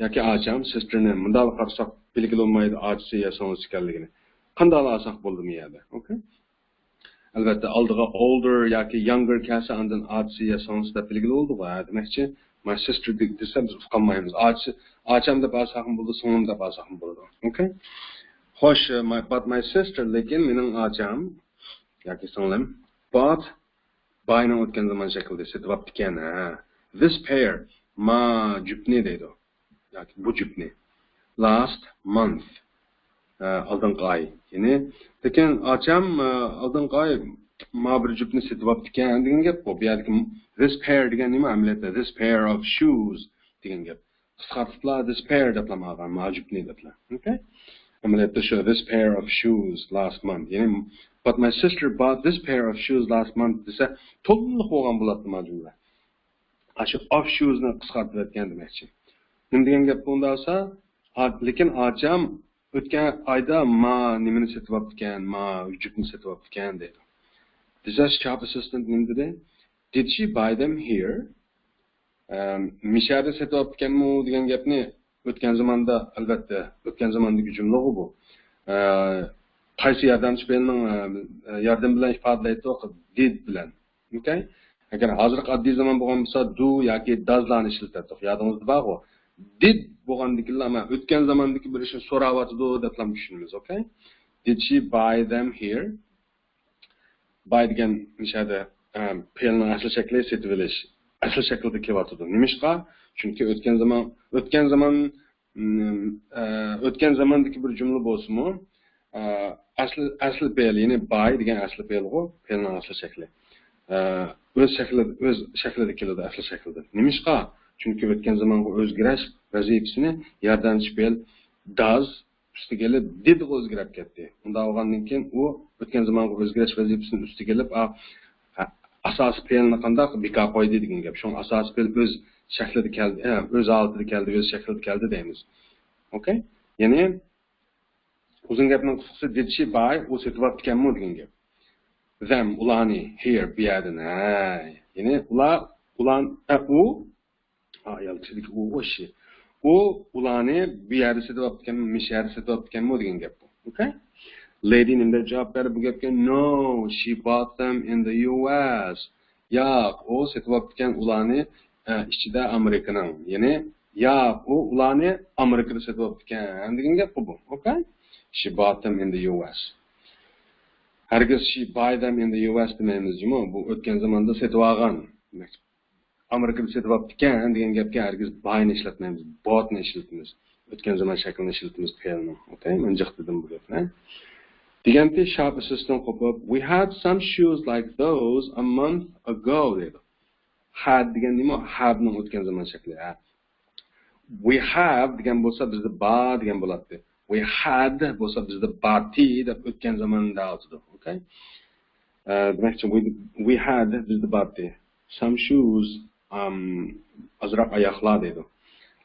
ياكى ئاچام، سىستېرنى مۇنداق قارىساق بىلگىلى بولمايدۇ، ئاچىسى يا سىڭلىسى ئىكەنلىكىنى. قانداق ئالساق بولىدۇ بۇ يەردە؟ ئوكەي. ئەلۋەتتە، ئالدىغا older ياكى younger كەلسە، ئاندىن ئاچىسى يا سىڭلىسى دەپ بىلگىلى بولىدۇ، ھە، دېمەكچى. My sister دېسە بىز ئۇقالمايمىز. ئاچىسى، ئاچام دەپ ئالساقمۇ بولىدۇ، سىڭلىم دەپ ئالساقمۇ بولىدۇ. ئوكەي. خوش، my, but my sister، لېكىن مېنىڭ ئاچام ياكى سىڭلىم bought، buy نىڭ ئۆتكەن زامان شەكلىدە سېتىۋاپتىكەن، ھە. This pair، ما جۈپنى دەيدۇ. ياكى بۇ جۈپنى. Last month. ئە، ئالدىنقى ئاي. يەنى، لېكىن ئاچام، ئە، ئالدىنقى ئاي ما بىر جۈپنى سېتىۋاپتىكەن دېگەن گەپ بۇ. بۇ يەردىكى this pair دېگەن نېمە ئەمەلىيەتتە؟ This pair of shoes دېگەن گەپ. قىسقارتىپلا this pair دەپلا ماغان، ما جۈپنى دەپلا. ئوكەي؟ ئەمەلىيەتتە شۇ this pair of shoes last month. يەنى، but my sister bought this pair of shoes last month دېسە، تولۇق بولغان بولاتتى ما جۈملە. ئاشۇ of shoes نى قىسقارتىۋەتكەن دېمەكچى. نېمە دېگەن گەپ بۇندا بولسا، ئا-، لېكىن ئاچام ئۆتكەن ئايدا ما نېمىنى سېتىۋاپتىكەن، ما جۈپنى سېتىۋاپتىكەن دەيدۇ. This shop assistant نېمە دېدى؟ Did she buy them here? ئەم، مىشەدە سېتىۋاپتىكەنمۇ دېگەن گەپنى ئۆتكەن زاماندا، ئەلۋەتتە، ئۆتكەن زاماندىكى جۈملىغۇ بۇ. ئە، قايسى ياردەمچى پېئىلنىڭ، ئە، ياردىمى بىلەن ئىپادىلەيتتۇق؟ Did بىلەن. ئوكەي؟ ئەگەر ھازىرقى ئاددىي زامان بولغان بولسا، do ياكى does لارنى ئىشلىتەتتۇق. يادىڭىزدا بارغۇ. Did بولغاندىكىنلا مەن ئۆتكەن زاماندىكى بىر ئىشنى سوراۋاتىدۇ دەپلا چۈشىنىمىز. ئوكەي؟ Did she buy them here? Buy دېگەن مىشەدە، ئە، پېئىلنىڭ ئەسلى شەكلى سېتىۋېلىش. ئەسلى شەكلىدە كېلىۋاتىدۇ. نېمىشقا؟ چۈنكى ئۆتكەن زامان، ئۆتكەن زامان، ئىم، ئە، ئۆتكەن زاماندىكى بىر جۈملە بولسىمۇ، ئە، ئەسلى، ئەسلى پېئىل، يەنى buy دېگەن ئەسلى پېئىلغۇ، پېئىلنىڭ ئەسلى شەكلى. ئە، ئۆز شەكلى، ئۆز شەكلىدە كېلىدۇ، ئەسلى شەكلىدە. نېمىشقا؟ چۈنكى ئۆتكەن زامانغا ئۆزگىرىش ۋەزىپىسىنى ياردەمچى پېئىل does ئۈستىگە ئېلىپ، did غا ئۆزگىرىپ كەتتى. ئۇنداق بولغاندىن كېيىن ئۇ ئۆتكەن زامانغا ئۆزگىرىش ۋەزىپىسىنى ئۈستىگە ئېلىپ، ئا-، ئا-، ئاساسىي پېئىلنى قانداق بىكار قويدى دېگەن گەپ. شۇڭا ئاساسىي پېئىل ئۆز شەكلىدە كەلدى، ئە، ئۆز ھالىتىدە كەلدى، ئۆز شەكلىدە كەلدى دەيمىز. ئوكەي؟ يەنى ئۇزۇن گەپنىڭ قىسقىسى، did she buy، ئۇ سېتىۋاپتىكەنمۇ دېگەن گەپ. Them، ئۇلارنى، here، بۇ يەردىن، ھە. يەنى ئۇلار، ئۇلار، ئە، ئۇ، ئايال كىشىدىكى ئۇ ئوشى. ئۇ ئۇلارنى بۇ يەردە سېتىۋاپتىكەنمۇ، مۇشۇ يەردە سېتىۋاپتىكەنمۇ دېگەن گەپ بۇ. ئوكەي؟ لېدى نېمە دەپ جاۋاب بەردى بۇ گەپكە؟ No, she bought them in the U S. ياق، ئۇ سېتىۋاپتىكەن ئۇلارنى، ئە، ئىچىدە ئامېرىكىنىڭ. يەنى، ياق، ئۇ ئۇلارنى ئامېرىكىدا سېتىۋاپتىكەن دېگەن گەپ بۇ. ئوكەي؟ She bought them in the U S. ھەرگىز she buy them in the U S دېمەيمىز جۇمۇ. بۇ ئۆتكەن زاماندا سېتىۋالغان. ئامېرىكىدا سېتىۋاپتىكەن دېگەن گەپكە ھەرگىز buy نى ئىشلەتمەيمىز، bought نى ئىشلىتىمىز. ئۆتكەن زامان شەكلىنى ئىشلىتىمىز پېئىلنىڭ. ئوكەي، مەن جىق دېدىم بۇ گەپنى. دېگەنتى شاپ ئېسىستنى قوپۇپ، "We had some shoes like those a month ago" دەيدۇ. Had دېگەن نېمە؟ Have نىڭ ئۆتكەن زامان شەكلى. ھە. We have دېگەن بولسا بىزدە بار دېگەن بولاتتى. We had بولسا بىزدە بارتى دەپ ئۆتكەن زاماندا ئاتىدۇ. ئوكەي. ئە، دېمەكچى، we, we had بىزدە بارتى. Some shoes، ئام، ئازراق ئاياغلار دەيدۇ.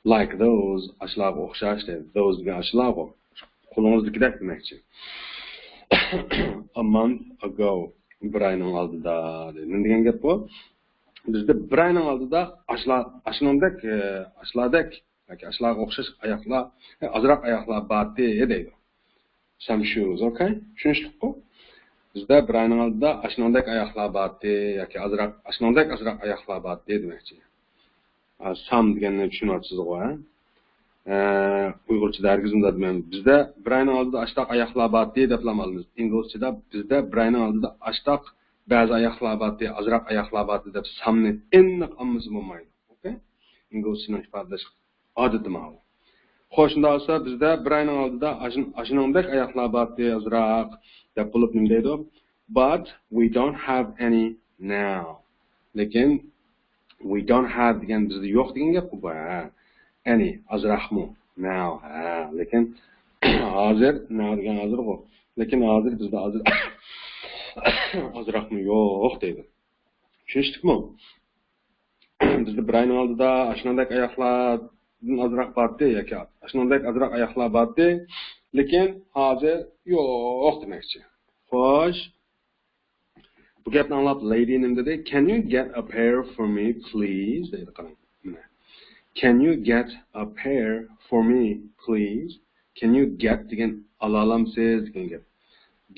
Like those، ئاشۇلارغا ئوخشاش دەيدۇ. Those دېگەن ئاشۇلارغۇ. قولىڭىزدىكىدەك دېمەكچى. A month ago، بىر ئاينىڭ ئالدىدا دەيدۇ. نېمە دېگەن گەپ بۇ؟ بىزدە بىر ئاينىڭ ئالدىدا ئاشۇلار، ئاشۇنىڭدەك، ئە، ئاشۇلاردەك ياكى ئاشۇلارغا ئوخشاش ئاياغلار، ئازراق ئاياغلار بارتى دەيدۇ. Some shoes، ئوكەي؟ چۈشىنىشلىكقۇ؟ بىزدە بىر ئاينىڭ ئالدىدا ئاشۇنىڭدەك ئاياغلار بارتى ياكى ئازراق، ئاشۇنىڭدەك ئازراق ئاياغلار بارتى دېمەكچى. ئا، some دېگەننى چۈشىنىۋاتىسىزغۇ، ھە؟ ئە، ئۇيغۇرچىدا ھەرگىز ئۇنداق دېمەيمىز. بىزدە بىر ئاينىڭ ئالدىدا ئاشۇنداق ئاياغلار بارتى دەپلا ئالىمىز. ئىنگلىزچىدا بىزدە بىر ئاينىڭ ئالدىدا ئاشۇنداق بەزى ئاياغلار بارتى، ئازراق ئاياغلار بارتى دەپ سامنى ئېنىق ئالمىسا بولمايدۇ. ئوكەي؟ ئىنگلىزچىنىڭ ئىپادىلەش ئادىتى ماۋۇ. خوش، شۇنداق بولسا بىزدە بىر ئاينىڭ ئالدىدا ئاشۇن-، ئاشۇنىڭدەك ئاياغلار بارتى ئازراق دەپ بولۇپ نېمە دەيدۇ؟ But we don't have any now. لېكىن we don't have دېگەن بىزدە يوق دېگەن گەپقۇ بۇ، ھە. Any، ئازراقمۇ؟ Now، ھە. لېكىن ھازىر، now دېگەن ھازىرغۇ. لېكىن ھازىر بىزدە ھازىر ئازراقمۇ يوق دەيدۇ. چۈشىنىشلىكمۇ؟ بىزدە بىر ئاينىڭ ئالدىدا ئاشۇنىڭدەك ئاياغلاردىن ئازراق بارتى ياكى ئاشۇنىڭدەك ئازراق ئاياغلار بارتى، لېكىن ھازىر يوق دېمەكچى. خوش. بۇ گەپنى ئاڭلاپ لېدى نېمە دېدى؟ Can you get a pair for me, please? دەيدۇ، قاراڭ. مانا. Can you get a pair for me, please? Can you get دېگەن ئالالامسىز دېگەن گەپ.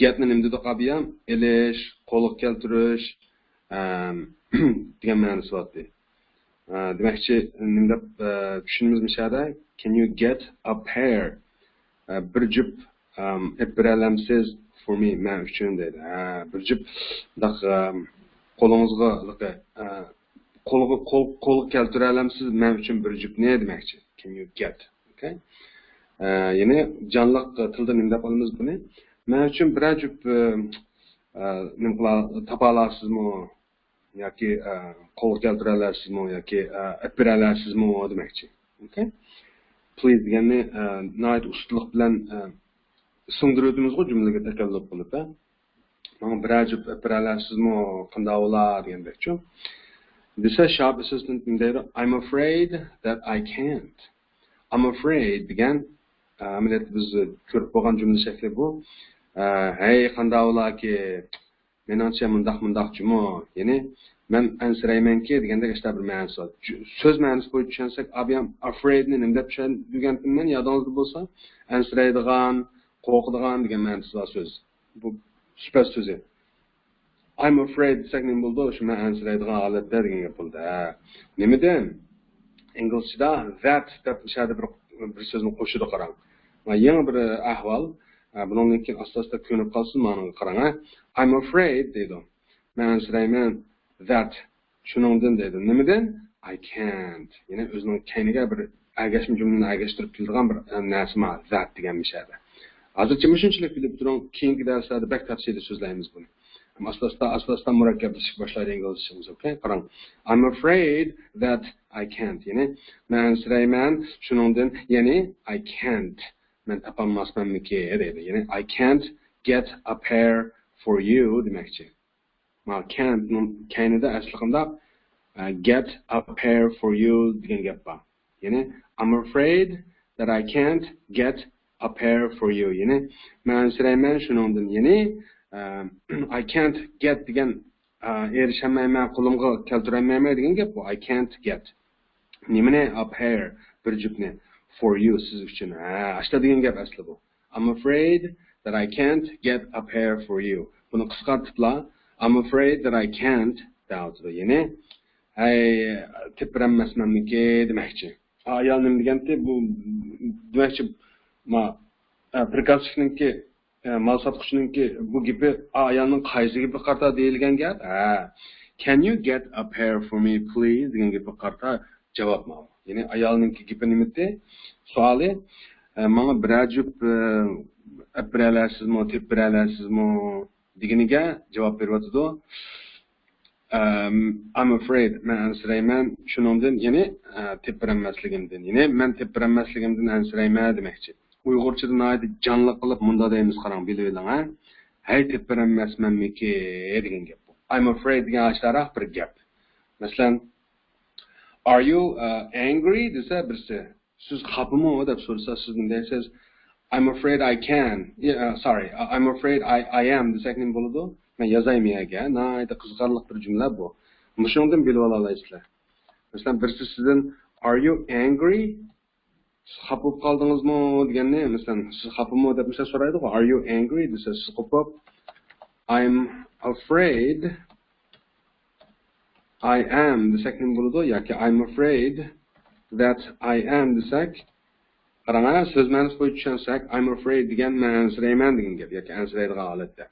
Get نى نېمە دېدۇق ئابىيام؟ ئېلىش، قولغا كەلتۈرۈش، ئەم، دېگەن مەنىسى بارتى. ئە، دېمەكچى، نېمە دەپ، ئە، چۈشىنىمىز مۇشەدە؟ Can you get a pair؟ ئە، بىر جۈپ، ئەم، ئېلىپ بېرەلەمسىز for me، مەن ئۈچۈن دەيدۇ. ھە، بىر جۈپ، داق، ئەم، قولىڭىزغا، داق، ئە، قولغا، قول، قولغا كەلتۈرەلەمسىز مەن ئۈچۈن بىر جۈپنى دېمەكچى. Can you get؟ ئوكەي. ئە، يەنى جانلىق تىلدا نېمە دەپ ئالىمىز بۇنى؟ مەن ئۈچۈن بىرەر جۈپ، ئە، ئە، نېمە قىلا، تاپالارسىزمۇ؟ ياكى، ئە، قولغا كەلتۈرەلەرسىزمۇ؟ ياكى، ئە، ئەپ بېرەلەرسىزمۇ دېمەكچى. ئوكەي. Please دېگەننى، ئە، ناھايىتى ئۇستىلىق بىلەن، ئە، سىڭدۈرۈۋېتىمىزغۇ جۈملىگە تەكەللۇپ قىلىپ، ھە. ماڭا بىرەر جۈپ ئەپ بېرەلەرسىزمۇ؟ قانداق بولا دېگەندەكچۇ. دېسە شاپ ئېسىستېنت نېمە دەيدۇ؟ I'm afraid that I can't. I'm afraid دېگەن، ئە، ئەمەلىيەتتە بىز كۆرۈپ بولغان جۈملە شەكلى بۇ. ئە، ھەي، قانداق بولاكى؟ مېنىڭچە مۇنداق، مۇنداق جۇمۇ. يەنى مەن ئەنسىرەيمەنكى دېگەندەك ئاشۇنداق بىر مەنىسى بار. جۈ-، سۆز مەنىسى بويىچە چۈشەنسەك، ئابىيام afraid نى نېمە دەپ چۈشەندۈرگەنتىم مەن، يادىڭىزدا بولسا؟ ئەنسىرەيدىغان، قورقىدىغان دېگەن مەنىسى بار سۆز. بۇ سۈپەت سۆزى. I'm afraid دېسەك نېمە بولىدۇ؟ شۇ مەن ئەنسىرەيدىغان ھالەتتە دېگەن گەپ بولىدۇ. ھە. نېمىدىن؟ ئىنگلىزچىدا that دەپ مۇشۇ يەردە بىر، بىر سۆزنى قوشىدۇ، قاراڭ. ۋە يېڭى بىر ئەھۋال. ھە، بۇنىڭدىن كېيىن ئاستا-ئاستا كۆنۈپ قالسىن، مانىغا قاراڭ، ھە. I'm afraid دەيدۇ. مەن ئەنسىرەيمەن. That. شۇنىڭدىن دەيدۇ. نېمىدىن؟ I can't. يەنى ئۆزىنىڭ كەينىگە بىر ئەگەشمە جۈملىنى ئەگەشتۈرۈپ كېلىدىغان بىر، ئە، نەرسە ما، that دېگەن مۇشۇ يەردە. ھازىرچە مۇشۇنچىلىك بىلىپ تۇرۇڭ، كېيىنكى دەرسلەردە بەك تەپسىلىي سۆزلەيمىز بۇنى. ئەمما ئاستا-ئاستا، ئاستا-ئاستا مۇرەككەپلىشىشكە باشلايدۇ ئىنگلىزچىمىز، ئوكەي؟ قاراڭ. I'm afraid that I can't. يەنى مەن ئەنسىرەيمەن شۇنىڭدىن، يەنى I can't. مەن تاپالماسمەنمىكى دەيدۇ. يەنى I can't get a pair for you دېمەكچى. ما can't نىڭ كەينىدە ئەسلى قانداق، ئە، get a pair for you دېگەن گەپ بار. يەنى I'm afraid that I can't get a pair for you. يەنى مەن ئەنسىرەيمەن شۇنىڭدىن. يەنى، ئە، I can't get دېگەن، ئە، ئېرىشەلمەيمەن، قولۇمغا كەلتۈرەلمەيمەن دېگەن گەپ بۇ. I can't get. نېمىنى؟ A pair، بىر جۈپنى. For you، سىز ئۈچۈن. ھە، ئاشتا دېگەن گەپ ئەسلى بۇ. I'm afraid that I can't get a pair for you. بۇنى قىسقارتىپلا، I'm afraid that I can't دەۋاتىدۇ. يەنى، ھەي، تېپىپ بېرەلمەسمەنمىكى دېمەكچى. ئايال نېمە دېگەنتى؟ بۇ دېمەكچى، ما، ئە، پرىكازچىكنىڭكى، ئە، مال ساتقۇچىنىڭكى بۇ گېپى، ئايالنىڭ قايسى گېپىگە قارىتا دېيىلگەن گەپ؟ ھە، "Can you get a pair for me, please؟" دېگەن گېپىگە قارىتا جاۋاب ماۋۇ. يەنى ئايالنىڭكى گېپى نېمىتى؟ سوئالى، ئە، ماڭا بىرەر جۈپ، ئە، ئەپ بېرەلەيسىزمۇ، تېپىپ بېرەلەيسىزمۇ دېگىنىگە جاۋاب بېرىۋاتىدۇ. ئەم، I'm afraid، مەن ئەنسىرەيمەن شۇنىڭدىن، يەنى، ئە، تېپىپ بېرەلمەسلىكىمدىن، يەنى مەن تېپىپ بېرەلمەسلىكىمدىن ئەنسىرەيمەن دېمەكچى. ئۇيغۇرچىدا ناھايىتى جانلىق قىلىپ مۇنداق دەيمىز، قاراڭ، بىلىۋېلىڭ، ھە. ھەي، تېپىپ بېرەلمەسمەنمىكى دېگەن گەپ بۇ. I'm afraid دېگەن ئاشتاراق بىر گەپ. مەسىلەن، Are you, uh, angry؟ دېسە بىرسى، سىز خاپىمۇ دەپ سورىسا، سىز نېمە دەيسىز؟ I'm afraid I can. Yeah, uh, sorry, I- I'm afraid I, I am دېسەك نېمە بولىدۇ؟ مەن يازاي مەيەگە. ناھايىتى قىزىقارلىق بىر جۈملە بۇ. مۇشۇنىڭدىن بىلىۋالالايسىلەر. مەسىلەن، بىرسى سىزدىن، Are you angry؟ سىز خاپا بولۇپ قالدىڭىزمۇ دېگەننى، مەسىلەن، سىز خاپىمۇ دەپ مىسال سورايدىغۇ. Are you angry دېسە، سىز قوپۇپ، I'm afraid I am دېسەك نېمە بولىدۇ؟ ياكى I'm afraid that I am دېسەك، قاراڭ، ھە، سۆز مەنىسى بويىچە چۈشەنسەك، I'm afraid دېگەن مەن ئەنسىرەيمەن دېگەن گەپ، ياكى ئەنسىرەيدىغان ھالەتتە.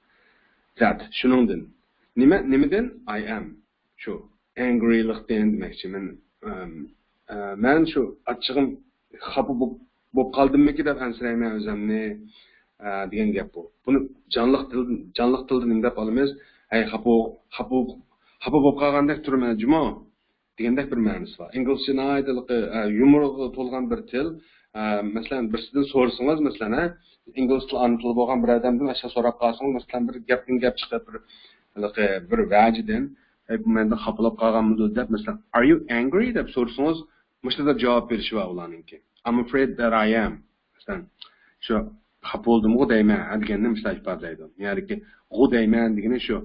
That، شۇنىڭدىن. نېمە، نېمىدىن؟ I am. شۇ angryلىقتىن دېمەكچى. مەن، ئەم، ئە، مەن شۇ ئاچچىقىم خاپا بولۇپ، بولۇپ قالدىممىكى دەپ ئەنسىرەيمەن ئۆزۈمنى، ئە، دېگەن گەپ بۇ. بۇنى جانلىق تىل، جانلىق تىلدا نېمە دەپ ئالىمىز؟ ھەي، خاپا، خاپا، خاپا بولۇپ قالغاندەك تۇرىمەن جۇمۇ دېگەندەك بىر مەنىسى بار. ئىنگلىزچە ناھايىتى، ئە، يۇمۇرغا تولغان بىر تىل. ئە، مەسىلەن، بىرسىدىن سورىسىڭىز، مەسىلەن، ھە، ئىنگلىز تىلى ئانا تىلى بولغان بىر ئادەمدىن ئاشۇ سوراپ قالسىڭىز، مەسىلەن، بىر گەپتىن گەپ چىقىپ، بىر، ھېلىقى بىر ۋەجىدىن، ئەي، بۇ مەندىن خاپىلاپ قالغانمىدۇ دەپ، مەسىلەن، Are you angry؟ دەپ سورىسىڭىز، مۇشۇنداق جاۋاب بېرىشى بار ئۇلارنىڭكى. I'm afraid that I am. مەسىلەن، شۇ خاپا بولدۇمغۇ دەيمەن، ھە، دېگەننى مۇشۇنداق ئىپادىلەيدۇ. يەنىكى غۇ دەيمەن دېگىنى شۇ،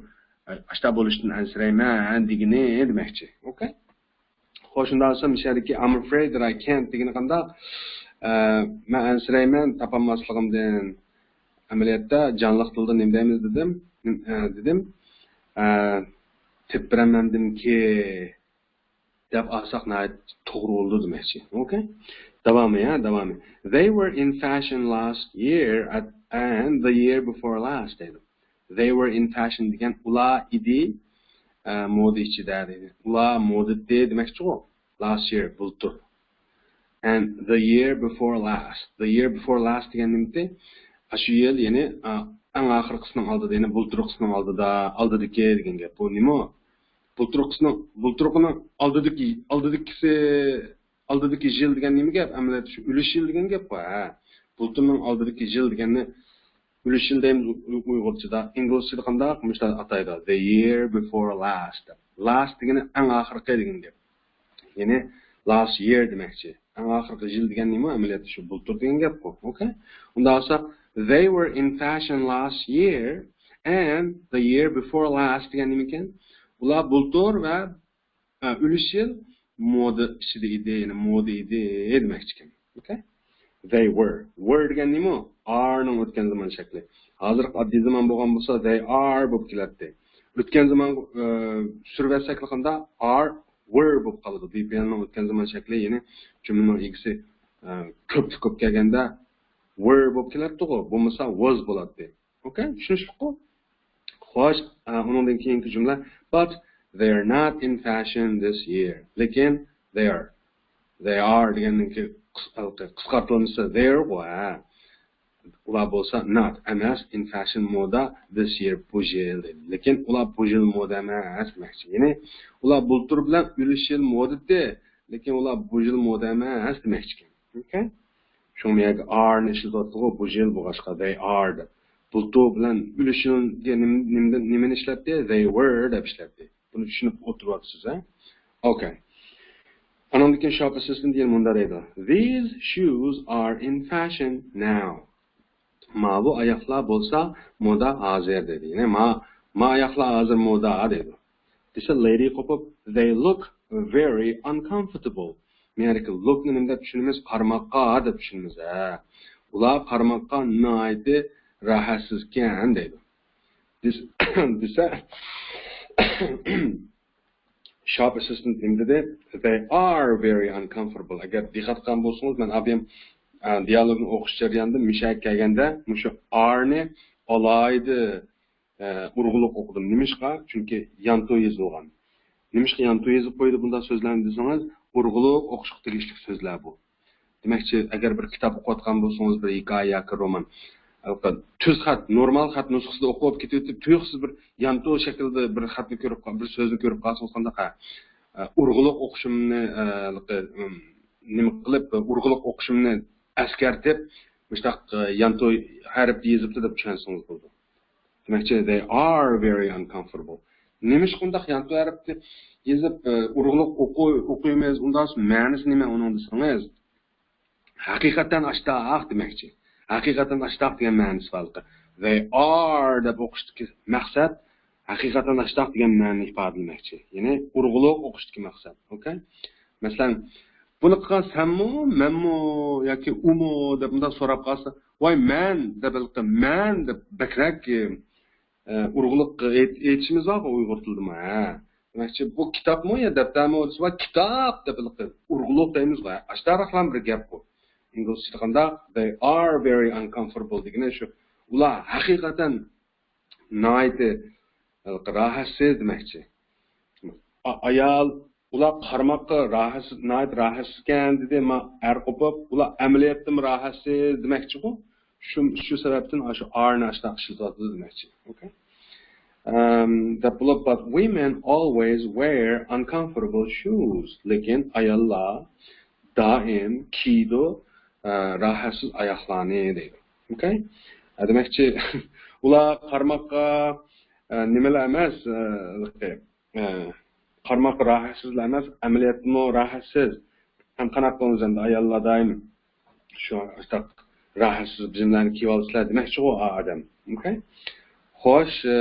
ئاشتا بولۇشتىن ئەنسىرەيمەن دېگىنى دېمەكچى. ئوكەي؟ خوش، شۇنداق بولسا، مۇشۇ يەردىكى I'm afraid that I can't دېگىنى قانداق؟ ئە، مەن ئەنسىرەيمەن تاپالماسلىقىمدىن. ئەمەلىيەتتە جانلىق تىلدا نېمە دەيمىز دېدىم؟ نېم-، ئە، دېدىم. ئە، تېپىپ بېرەلمەمدىمكى دەپ ئالساق ناھايىتى توغرا بولىدۇ دېمەكچى. ئوكەي؟ داۋامى، ھە، داۋامى. They were in fashion last year at, and the year before last دەيدۇ. They were in fashion دېگەن ئۇلار ئىدى، ئە، مودا ئىچىدە دەيدۇ. ئۇلار مودا ئىدى دېمەكچىغۇ. Last year، بۇلتۇر. And the year before last. The year before last دېگەن نېمىتى؟ ئاشۇ يىل، يەنى، ئا، ئەڭ ئاخىرقىسىنىڭ ئالدىدا، يەنى بۇلتۇرقىسىنىڭ ئالدىدا، ئالدىدىكى دېگەن گەپ. بۇ نېمە؟ بۇلتۇرقىسىنىڭ، بۇلتۇرقىنىڭ ئالدىدىكى، ئالدىدىكىسى، ئالدىدىكى يىل دېگەن نېمە گەپ؟ ئەمەلىيەتتە شۇ ئۆلۈش يىل دېگەن گەپ بار، ھە. بۇلتۇرنىڭ ئالدىدىكى يىل دېگەننى ئۆلۈش يىل دەيمىز ئۇ-، ئۇ-، ئۇيغۇرچىدا. ئىنگلىزچىدا قانداق؟ مۇشۇنداق ئاتايدۇ. The year before last. Last دېگىنى ئەڭ ئاخىرقى دېگەن گەپ. يەنى last year دېمەكچى. ئەڭ ئاخىرقى يىل دېگەن نېمە؟ ئەمەلىيەتتە شۇ بۇلتۇر دېگەن گەپقۇ. ئوكەي؟ ئۇنداق بولسا، they were in fashion last year and the year before last دېگەن نېمىكەن؟ ئۇلار بۇلتۇر ۋە، ئە، ئۆلۈش يىل مودا ئىچىدە ئىدى، يەنى مودا ئىدى دېمەكچىكەن. ئوكەي؟ They were. Were دېگەن نېمە؟ Are نىڭ ئۆتكەن زامان شەكلى. ھازىرقى ئاددىي زامان بولغان بولسا، they are بولۇپ كېلەتتى. ئۆتكەن زامان، ئە، سۈرۈۋەتسەكلا قانداق؟ Are، were بولۇپ قالىدۇ. Be پېئىلنىڭ ئۆتكەن زامان شەكلى، يەنى جۈملىنىڭ ئىگىسى، ئە، كۆپلۈك بولۇپ كەلگەندە were بولۇپ كېلەتتىغۇ، بولمىسا was بولاتتى. ئوكەي؟ چۈشىنىشلىكقۇ؟ خوش، ئە، ئۇنىڭدىن كېيىنكى جۈملە، but they're not in fashion this year. لېكىن they are. They are دېگەننىڭكى قىس-، قىسقارتىلمىسى they're غۇ، ھە. ئۇلار بولسا not، ئەمەس، in fashion، مودا، this year، بۇ يىل دەيدۇ. لېكىن ئۇلار بۇ يىل مودا ئەمەس دېمەكچى. يەنى ئۇلار بۇلتۇر بىلەن ئۆلۈش يىل مودا ئىدى، لېكىن ئۇلار بۇ يىل مودا ئەمەس دېمەكچىكەن. ئوكەي؟ شۇڭا بۇ يەردە are نى ئىشلىتىۋاتىدىغۇ، بۇ يىل بولغاچقا they are دەپ. بۇلتۇر بىلەن ئۆلۈش يىلىدا نېمە-، نېمىدىن-، نېمىنى ئىشلەتتى؟ They were دەپ ئىشلەتتى. بۇنى چۈشىنىپ ئولتۇرۇۋاتىسىز، ھە؟ ئوكەي. ئانىڭدىن كېيىن شاپ ئەسسىستېنت يەنە مۇنداق دەيدۇ. These shoes are in fashion now. ماۋۇ ئاياغلار بولسا مودا ھازىر دەيدۇ. يەنى ما-، ما ئاياغلار ھازىر مودا دەيدۇ. دېسە لېدى قوپۇپ، they look very uncomfortable. مەيەردىكى look نى نېمە دەپ چۈشىنىمىز؟ قارىماققا دەپ چۈشىنىمىز، ھە. ئۇلار قارىماققا ناھايىتى راھەتسىزكەن دەيدۇ. دېس-، دېسە، شاپ ئەسسىستېنت نېمە دېدى؟ They are very uncomfortable. ئەگەر دىققەت قىلغان بولسىڭىز، مەن ئابىم، ئە، دىيالوگنى ئوقۇش جەريانىدا مۇشۇ يەرگە كەلگەندە مۇشۇ are نى ئالاھىدە، ئە، ئۇرغۇلۇق ئوقۇدۇم. نېمىشقا؟ چۈنكى يانتۇ يېزىلغان. نېمىشقا يانتۇ يېزىپ قويدى بۇنداق سۆزلەرنى دېسىڭىز، ئۇرغۇلۇق ئوقۇشقا تېگىشلىك سۆزلەر بۇ. دېمەكچى، ئەگەر بىر كىتاب ئوقۇۋاتقان بولسىڭىز، بىر ھېكايە ياكى رومان، تۈز خەت، نورمال خەت نۇسخىسىدا ئوقۇپ كېتىۋېتىپ، تۇيۇقسىز بىر يانتۇ شەكلىدە بىر خەتنى كۆرۈپ قال-، بىر سۆزنى كۆرۈپ قالسىڭىز قانداق؟ ھە، ئۇرغۇلۇق ئوقۇشۇمنى، ئە، نېمە قىلىپ، ئۇرغۇلۇق ئوقۇشۇمنى ئەسكەرتىپ، مۇشۇنداق، ئە، يانتۇ ھەرپتە يېزىپتۇ دەپ چۈشەنسىڭىز بولىدۇ. دېمەكچى، they are very uncomfortable. نېمىشقا ئۇنداق يانتۇ ھەرپتە يېزىپ، ئە، ئۇرغۇلۇق ئوقۇ-، ئوقۇيمىز، ئۇنداق مەنىسى نېمە ئۇنىڭ دېسىڭىز، ھەقىقەتەن ئاشتاق دېمەكچى. ھەقىقەتەن ئاشتاق دېگەن مەنىسى بار. They are دەپ ئوقۇشتىكى مەقسەت ھەقىقەتەن ئاشتاق دېگەن مەنىنى ئىپادىلىمەكچى. يەنى ئۇرغۇلۇق ئوقۇشتىكى مەقسەت. ئوكەي؟ مەسىلەن، بۇنى قىلغان سەنمۇ، مەنمۇ ياكى ئۇمۇ دەپ مۇنداق سوراپ قالسا، ۋاي مەن دەپ ھېلىقى مەن دەپ بەكرەك، ئە، ئۇرغۇلۇق ئېيت-، ئېيتىشىمىز بارغۇ ئۇيغۇر تىلىدىمۇ، ھە. دېمەكچى، بۇ كىتابمۇ يا دەپتەرمۇ دېسە، ۋاي كىتاب دەپ ھېلىقى ئۇرغۇلۇق دەيمىز ۋە ئاشتارراقلام بىر گەپ بۇ. ئىنگلىزچىدا قانداق؟ They are very uncomfortable دېگىنى شۇ. ئۇلار ھەقىقەتەن ناھايىتى ھېلىقى راھەتسىز دېمەكچى. ئا-، ئايال، ئۇلار قارىماققا راھەتسىز، ناھايىتى راھەتسىزكەن دېدى، ما ئەر قوپۇپ، ئۇلار ئەمەلىيەتتىمۇ راھەتسىز دېمەكچىغۇ. شۇ، شۇ سەۋەبتىن ئاشۇ ئارنى ئاشۇنداق ئىشلىتىۋاتىدۇ دېمەكچى. ئوكەي. ئەم، دەپ بولۇپ، but women always wear uncomfortable shoes. لېكىن ئاياللار دائىم كىيىدۇ، ئە، راھەتسىز ئاياقلارنى دەيدۇ. ئوكەي. ئە، دېمەكچى، ئۇلار قارىماققا، ئە، نېمىلا ئەمەس، ئە، ئە، قارىماققا راھەتسىزلا ئەمەس، ئەمەلىيەتتىمۇ راھەتسىز. ھەم قانداق بولىمىز ئەمدى، ئاياللار دائىم شۇ ئاشتاق راھەتسىز بىيىملەرنى كىيىۋالىسىلەر دېمەكچىغۇ ئا-، ئادەم. ئوكەي؟ خوش، ئە،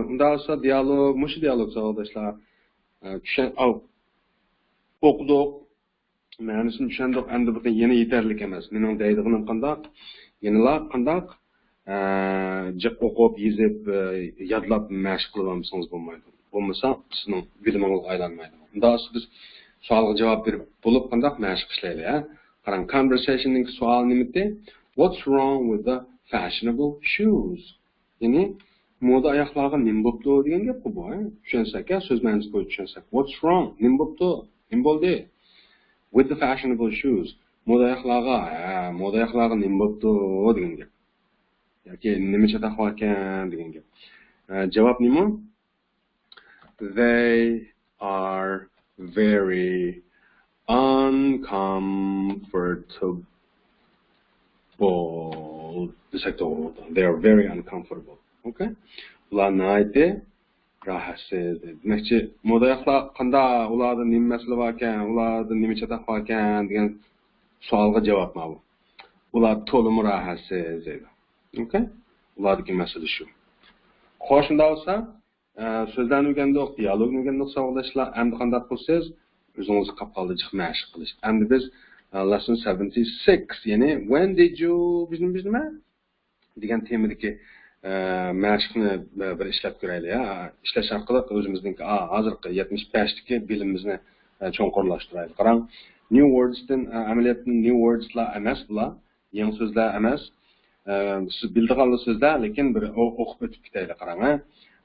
ئۇنداق بولسا دىيالوگ، مۇشۇ دىيالوگ ساۋاقداشلار، ئە، چۈشەن-، ئاۋ، ئوقۇدۇق، مەنىسىنى چۈشەندۇق، ئەمدى بۇ يەنە يېتەرلىك ئەمەس. مېنىڭ دەيدىغىنىم قانداق؟ يەنىلا قانداق؟ ئە، جىق ئوقۇپ، يېزىپ، ئە، يادلاپ مەشىق قىلىۋالمىسىڭىز بولمايدۇ. بولمىسا سىزنىڭ بىلىمىڭىزگە ئايلانمايدۇ. ئۇنداق بولسا بىز سوئالغا جاۋاب بېرىپ بولۇپ قانداق مەشىق ئىشلەيلى، ھە؟ قاراڭ، conversation نىڭ سوئالى نېمىدى؟ What's wrong with the fashionable shoes? يەنى مودا ئاياقلارغا نېمە بوپتۇ دېگەن گەپقۇ بۇ، ھە؟ چۈشەنسەك، ھە؟ سۆز مەنىسى بويىچە چۈشەنسەك. What's wrong? نېمە بوپتۇ؟ نېمە بولدى؟ With the fashionable shoes. مودا ئاياقلارغا، ھە، مودا ئاياقلارغا نېمە بوپتۇ دېگەن گەپ. ياكى نېمە چاتاق باركەن دېگەن گەپ. ئە، جاۋاب نېمە؟ They are very uncomfortable دېسەك توغرا بولىدۇ. They are very uncomfortable. ئوكەي؟ ئۇلار ناھايىتى راھەتسىز. دېمەكچى، مودا ئاياقلار قانداق، ئۇلاردا نېمە مەسىلە باركەن، ئۇلاردا نېمە چاتاق باركەن دېگەن سوئالغا جاۋاب ماۋۇ. ئۇلار تولىمۇ راھەتسىز دەيدۇ. ئوكەي؟ ئۇلاردىكى مەسىلە شۇ. خوش، شۇنداق بولسا، ئە، سۆزلەرنى ئۆگەندۇق، دىيالوگنى ئۆگەندۇق، ساۋاقداشلار. ئەمدى قانداق قىلىسىز؟ ئۆزىڭىزگە قاپقالدى جىق مەشىق قىلىش. ئەمدى بىز، ئە، lesson seventy six، يەنى When did you، بىز، بىز نېمە دېگەن تېمىدىكى، ئە، مەشىقنى بىر ئىشلەپ كۆرەيلى، ھە. ئىشلەش ئارقىلىق ئۆزىمىزنىڭكى، ئا، ھازىرقى يەتمىش بەشتىكى بىلىمىمىزنى، ئە، چوڭقۇرلاشتۇرايلى. قاراڭ، new words تىن، ئە، ئەمەلىيەتتە new words لار ئەمەس بۇلار. يېڭى سۆزلەر ئەمەس. ئە، سىز بىلىدىغانلا سۆزلەر، لېكىن بىر ئو-، ئوقۇپ ئۆتۈپ كېتەيلى، قاراڭ، ھە.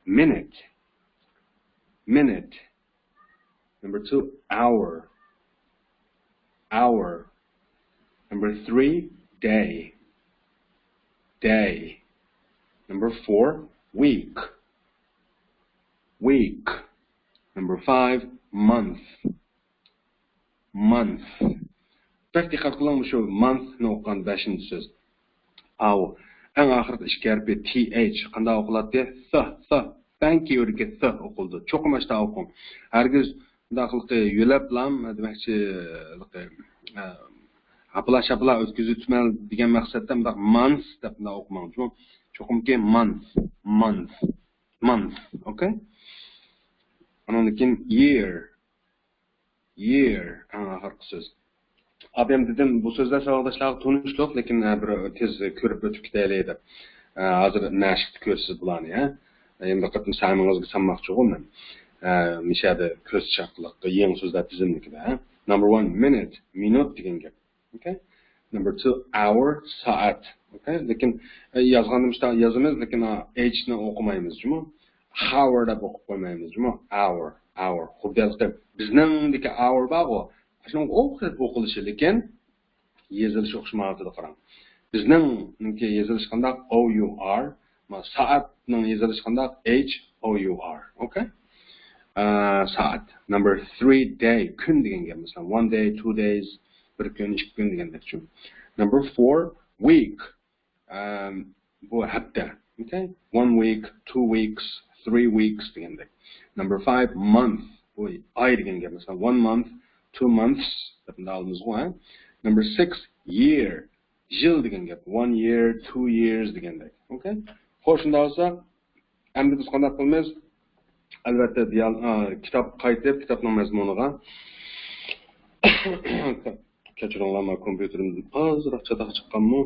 Minute. Minute. Number two, hour. Hour. Number three, day. Day. Number four, week. Week. Number five, month. Month. بەك دىققەت قىلىڭ، مۇشۇ month نى ئوقۇغان بەشىنچى سۆز. ئاۋۇ. ئەڭ ئاخىرىدا ئىككى ھەرپى T H. قانداق ئوقۇلاتتى؟ ث، ث. Thank you دىكى ث ئوقۇلىدۇ. چوقۇم ئاشتا ئوقۇڭ. ھەرگىز مۇنداقلىقى يۆلەپلام، دېمەكچى، ھاپىلا شاپىلا ئۆتكۈزۈۋېتىمەن دېگەن مەقسەتتە مۇنداق month دەپ مۇنداق ئوقۇماڭ. چوقۇمكى month، month، month. ئوكەي؟ ئاندىن كېيىن year. Year، ئەڭ ئاخىرقى سۆز. ئابىيام دېدىم، بۇ سۆزلەر ساۋاقداشلارغا تونۇشلۇق، لېكىن، ئە، بىر تېز كۆرۈپ ئۆتۈپ كېتەيلى دەپ. ئە، ھازىر مەشىقتە كۆرىسىز بۇلارنى، ھە. ئە، يەنە بىر قېتىم سەمىڭىزگە سالماقچىغۇ مەن. ئە، مىشەدە كۆرسىتىش ئارقىلىق يېڭى سۆزلەر تىزىملىكىدە، ھە. Number one، minute، مىنۇت دېگەن گەپ. ئوكەي. Number two، hour، سائەت. ئوكەي. لېكىن، ئە، يازغاندا مۇشۇنداق يازىمىز، لېكىن، ئا، H نى ئوقۇمايمىز جۇمۇ. Hour دەپ ئوقۇپ قويمايمىز جۇمۇ. Hour. our. خۇددى ھېلىقى بىزنىڭدىكى our بارغۇ، شۇنىڭغا ئوخشاش ئوقۇلۇشى، لېكىن يېزىلىشى ئوخشىمايۋاتىدۇ، قاراڭ. بىزنىڭنىڭكى يېزىلىشى قانداق؟ O U R. ما سائەتنىڭ يېزىلىشى قانداق؟ H O U R. ئوكەي؟ ئە، سائەت. Number three، day، كۈن دېگەن گەپ. مەسىلەن، one day، two days، بىر كۈن، ئىككى كۈن دېگەندەكچۇ. Number four، week. ئەم، بۇ ھەپتە. ئوكەي؟ One week، two weeks، three weeks دېگەندەك. Number five، month. بۇ ئاي دېگەن گەپ. مەسىلەن، one month، two months دەپ مۇنداق ئالىمىزغۇ، ھە؟ Number six، year. يىل دېگەن گەپ. One year، two years دېگەندەك. ئوكەي؟ خوش، شۇنداق بولسا، ئەمدى بىز قانداق قىلىمىز؟ ئەلۋەتتە، دىيال-، ئا، كىتاب قايتىپ، كىتابنىڭ مەزمۇنىغا. كەچۈرۈڭلار، ما كومپيۇتېرىمدىن ئازراق چاتاق چىققانمۇ؟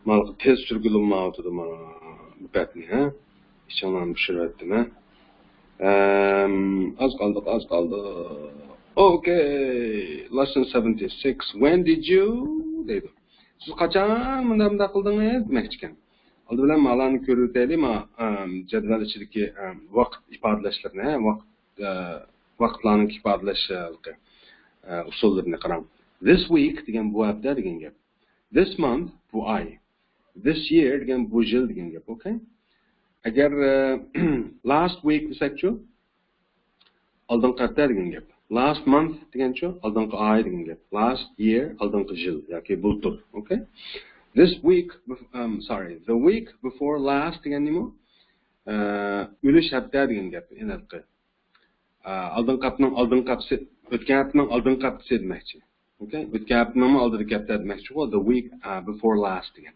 مانا تېز سۈرگىلى بولمايۋاتىدۇ، ما بەتنى، ھە؟ ئىچىڭلارنى پىشۇرۇۋەتتىم، ھە؟ ئەم، ئاز قالدۇق، ئاز قالدۇق. ئوكەي. Lesson seventy-six. When did you دەيدۇ. سىز قاچان مۇنداق، مۇنداق قىلدىڭىز دېمەكچىكەن. ئالدى بىلەن مالارنى كۆرۈۋېتەيلى، ما، ئەم، جەدۋەل ئىچىدىكى، ئەم، ۋاقىت ئىپادىلەشلىرىنى، ھە؟ ۋاقىت، ئە، ۋاقىتلارنىڭ ئىپادىلەش، ئە، ئۇسۇللىرىنى قاراڭ. This week دېگەن بۇ ھەپتە دېگەن گەپ. This month بۇ ئاي. This year دېگەن بۇ يىل دېگەن گەپ، ئوكەي؟ ئەگەر، ئە، last week دېسەكچۇ؟ ئالدىنقى ھەپتە دېگەن گەپ. Last month دېگەنچۇ؟ ئالدىنقى ئاي دېگەن گەپ. Last year، ئالدىنقى يىل ياكى بۇلتۇر. ئوكەي؟ This week، بف-، ئەم، sorry، the week before last دېگەن نېمە؟ ئە، ئۆلۈش ھەپتە دېگەن گەپ، ھېلىقى. ئە، ئالدىنقى ھەپتىنىڭ ئالدىنقى ھەپتىسى، ئۆتكەن ھەپتىنىڭ ئالدىنقى ھەپتىسى دېمەكچى. ئوكەي؟ ئۆتكەن ھەپتىنىڭمۇ ئالدىدىكى ھەپتە دېمەكچىغۇ، the week، ئە، before last دېگەن.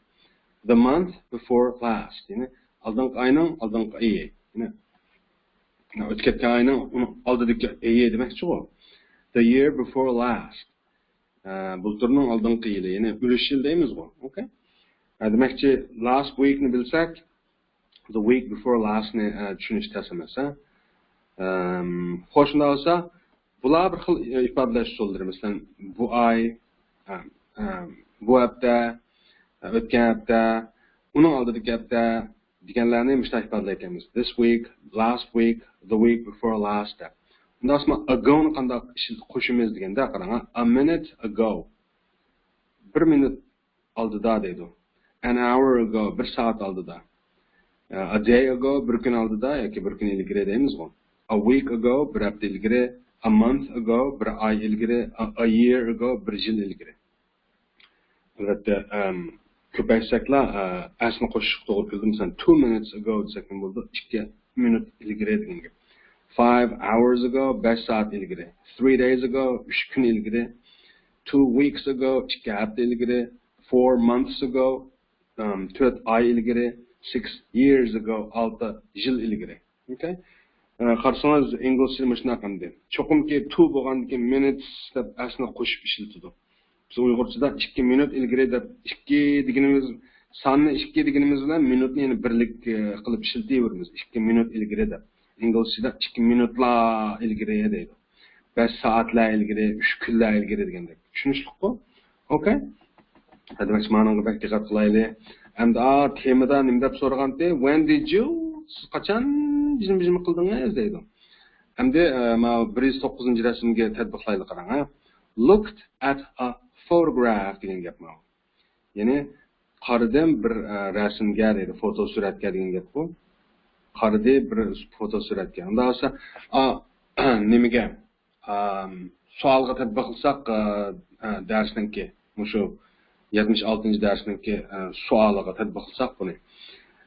The month before last، يەنى ئالدىنقى ئاينىڭ ئالدىنقى ئېيى. يەنى ئۆتۈپ كەتكەن ئاينىڭ ئۇنىڭ ئالدىدىكى ئېيى دېمەكچىغۇ. The year before last. ئە، بۇلتۇرنىڭ ئالدىنقى يىلى، يەنى ئۆلۈش يىلى دەيمىزغۇ. ئوكەي؟ ئە، دېمەكچى، last week نى بىلسەك، the week before last نى، ئە، چۈشىنىش تەس ئەمەس، ھە؟ ئەم، خوش، شۇنداق بولسا، بۇلار بىر خىل، ئە، ئىپادىلەش ئۇسۇللىرى. مەسىلەن، بۇ ئاي، ئەم، ئەم، بۇ ھەپتە، ئە، ئۆتكەن ھەپتە، ئۇنىڭ ئالدىدىكى ھەپتە، دېگەنلەرنى مۇشۇنداق ئىپادىلەيتتىمىز. This week، last week، the week before last دەپ. ئۇنداق بولسا ago نى قانداق ئىشلىتىپ قوشىمىز دېگەندە، قاراڭ، a minute ago. بىر مىنۇت ئالدىدا دەيدۇ. An hour ago، بىر سائەت ئالدىدا. A day ago، بىر كۈن ئالدىدا ياكى بىر كۈن ئىلگىرى دەيمىزغۇ. A week ago، بىر ھەپتە ئىلگىرى. A month ago، بىر ئاي ئىلگىرى. A, a year ago، بىر يىل ئىلگىرى. ئەلۋەتتە، ئەم، كۆپەيتسەكلا، ئە، ئەسنى قوشۇشقا توغرا كېلىدۇ. مەسىلەن، two minutes ago دېسەكمۇ بولىدۇ، ئىككى مىنۇت ئىلگىرى دېگەن گەپ. Five hours ago، بەش سائەت ئىلگىرى. Three days ago، ئۈچ كۈن ئىلگىرى. Two weeks ago، ئىككى ھەپتە ئىلگىرى. Four months ago، ئەم، تۆت ئاي ئىلگىرى. Six years ago، ئالتە يىل ئىلگىرى. ئوكەي. ئە، قارىسىڭىز، ئىنگلىزچە مۇشۇنداق ئەمدى. چوقۇمكى two بولغاندىكىن minutes دەپ ئەسنى قوشۇپ ئىشلىتىدۇ. بىز ئۇيغۇرچىدا ئىككى مىنۇت ئىلگىرى دەپ، ئىككى دېگىنىمىز، ساننى ئىككى دېگىنىمىز بىلەن مىنۇتنى يەنە بىرلىك، ئە، قىلىپ ئىشلىتىۋېرىمىز. ئىككى مىنۇت ئىلگىرى دەپ. ئىنگلىزچىدا ئىككى مىنۇتلار ئىلگىرى دەيدۇ. بەش سائەتلەر ئىلگىرى، ئۈچ كۈنلەر ئىلگىرى دېگەندەك. چۈشىنىشلىكقۇ؟ ئوكەي. دېمەكچى، مانىڭغا بەك دىققەت قىلايلى. ئەمدى، ئا، تېمىدا نېمە دەپ سورىغانتى؟ When did you؟ سىز قاچان بىجىم-بىجىم قىلدىڭىز دەيدۇ. ئەمدى، ئە، ماۋۇ بىر يۈز توققۇزىنچى رەسىمگە تەتبىقلايلى، قاراڭ، ھە. Looked at a photograph دېگەن گەپ ماۋۇ. يەنى، قارىدىم بىر، ئە، رەسىمگە دەيدۇ، فوتو سۈرەتكە دېگەن گەپ بۇ. قارىدى بىر فوتو سۈرەتكە. ئۇنداق بولسا، ئا، نېمىگە؟ ئام، سوئالغا تەتبىقلىساق، ئا، ئا، دەرسنىڭكى، مۇشۇ يەتمىش ئالتىنچى دەرسنىڭكى، ئا، سوئالىغا تەتبىقلىساق بۇنى.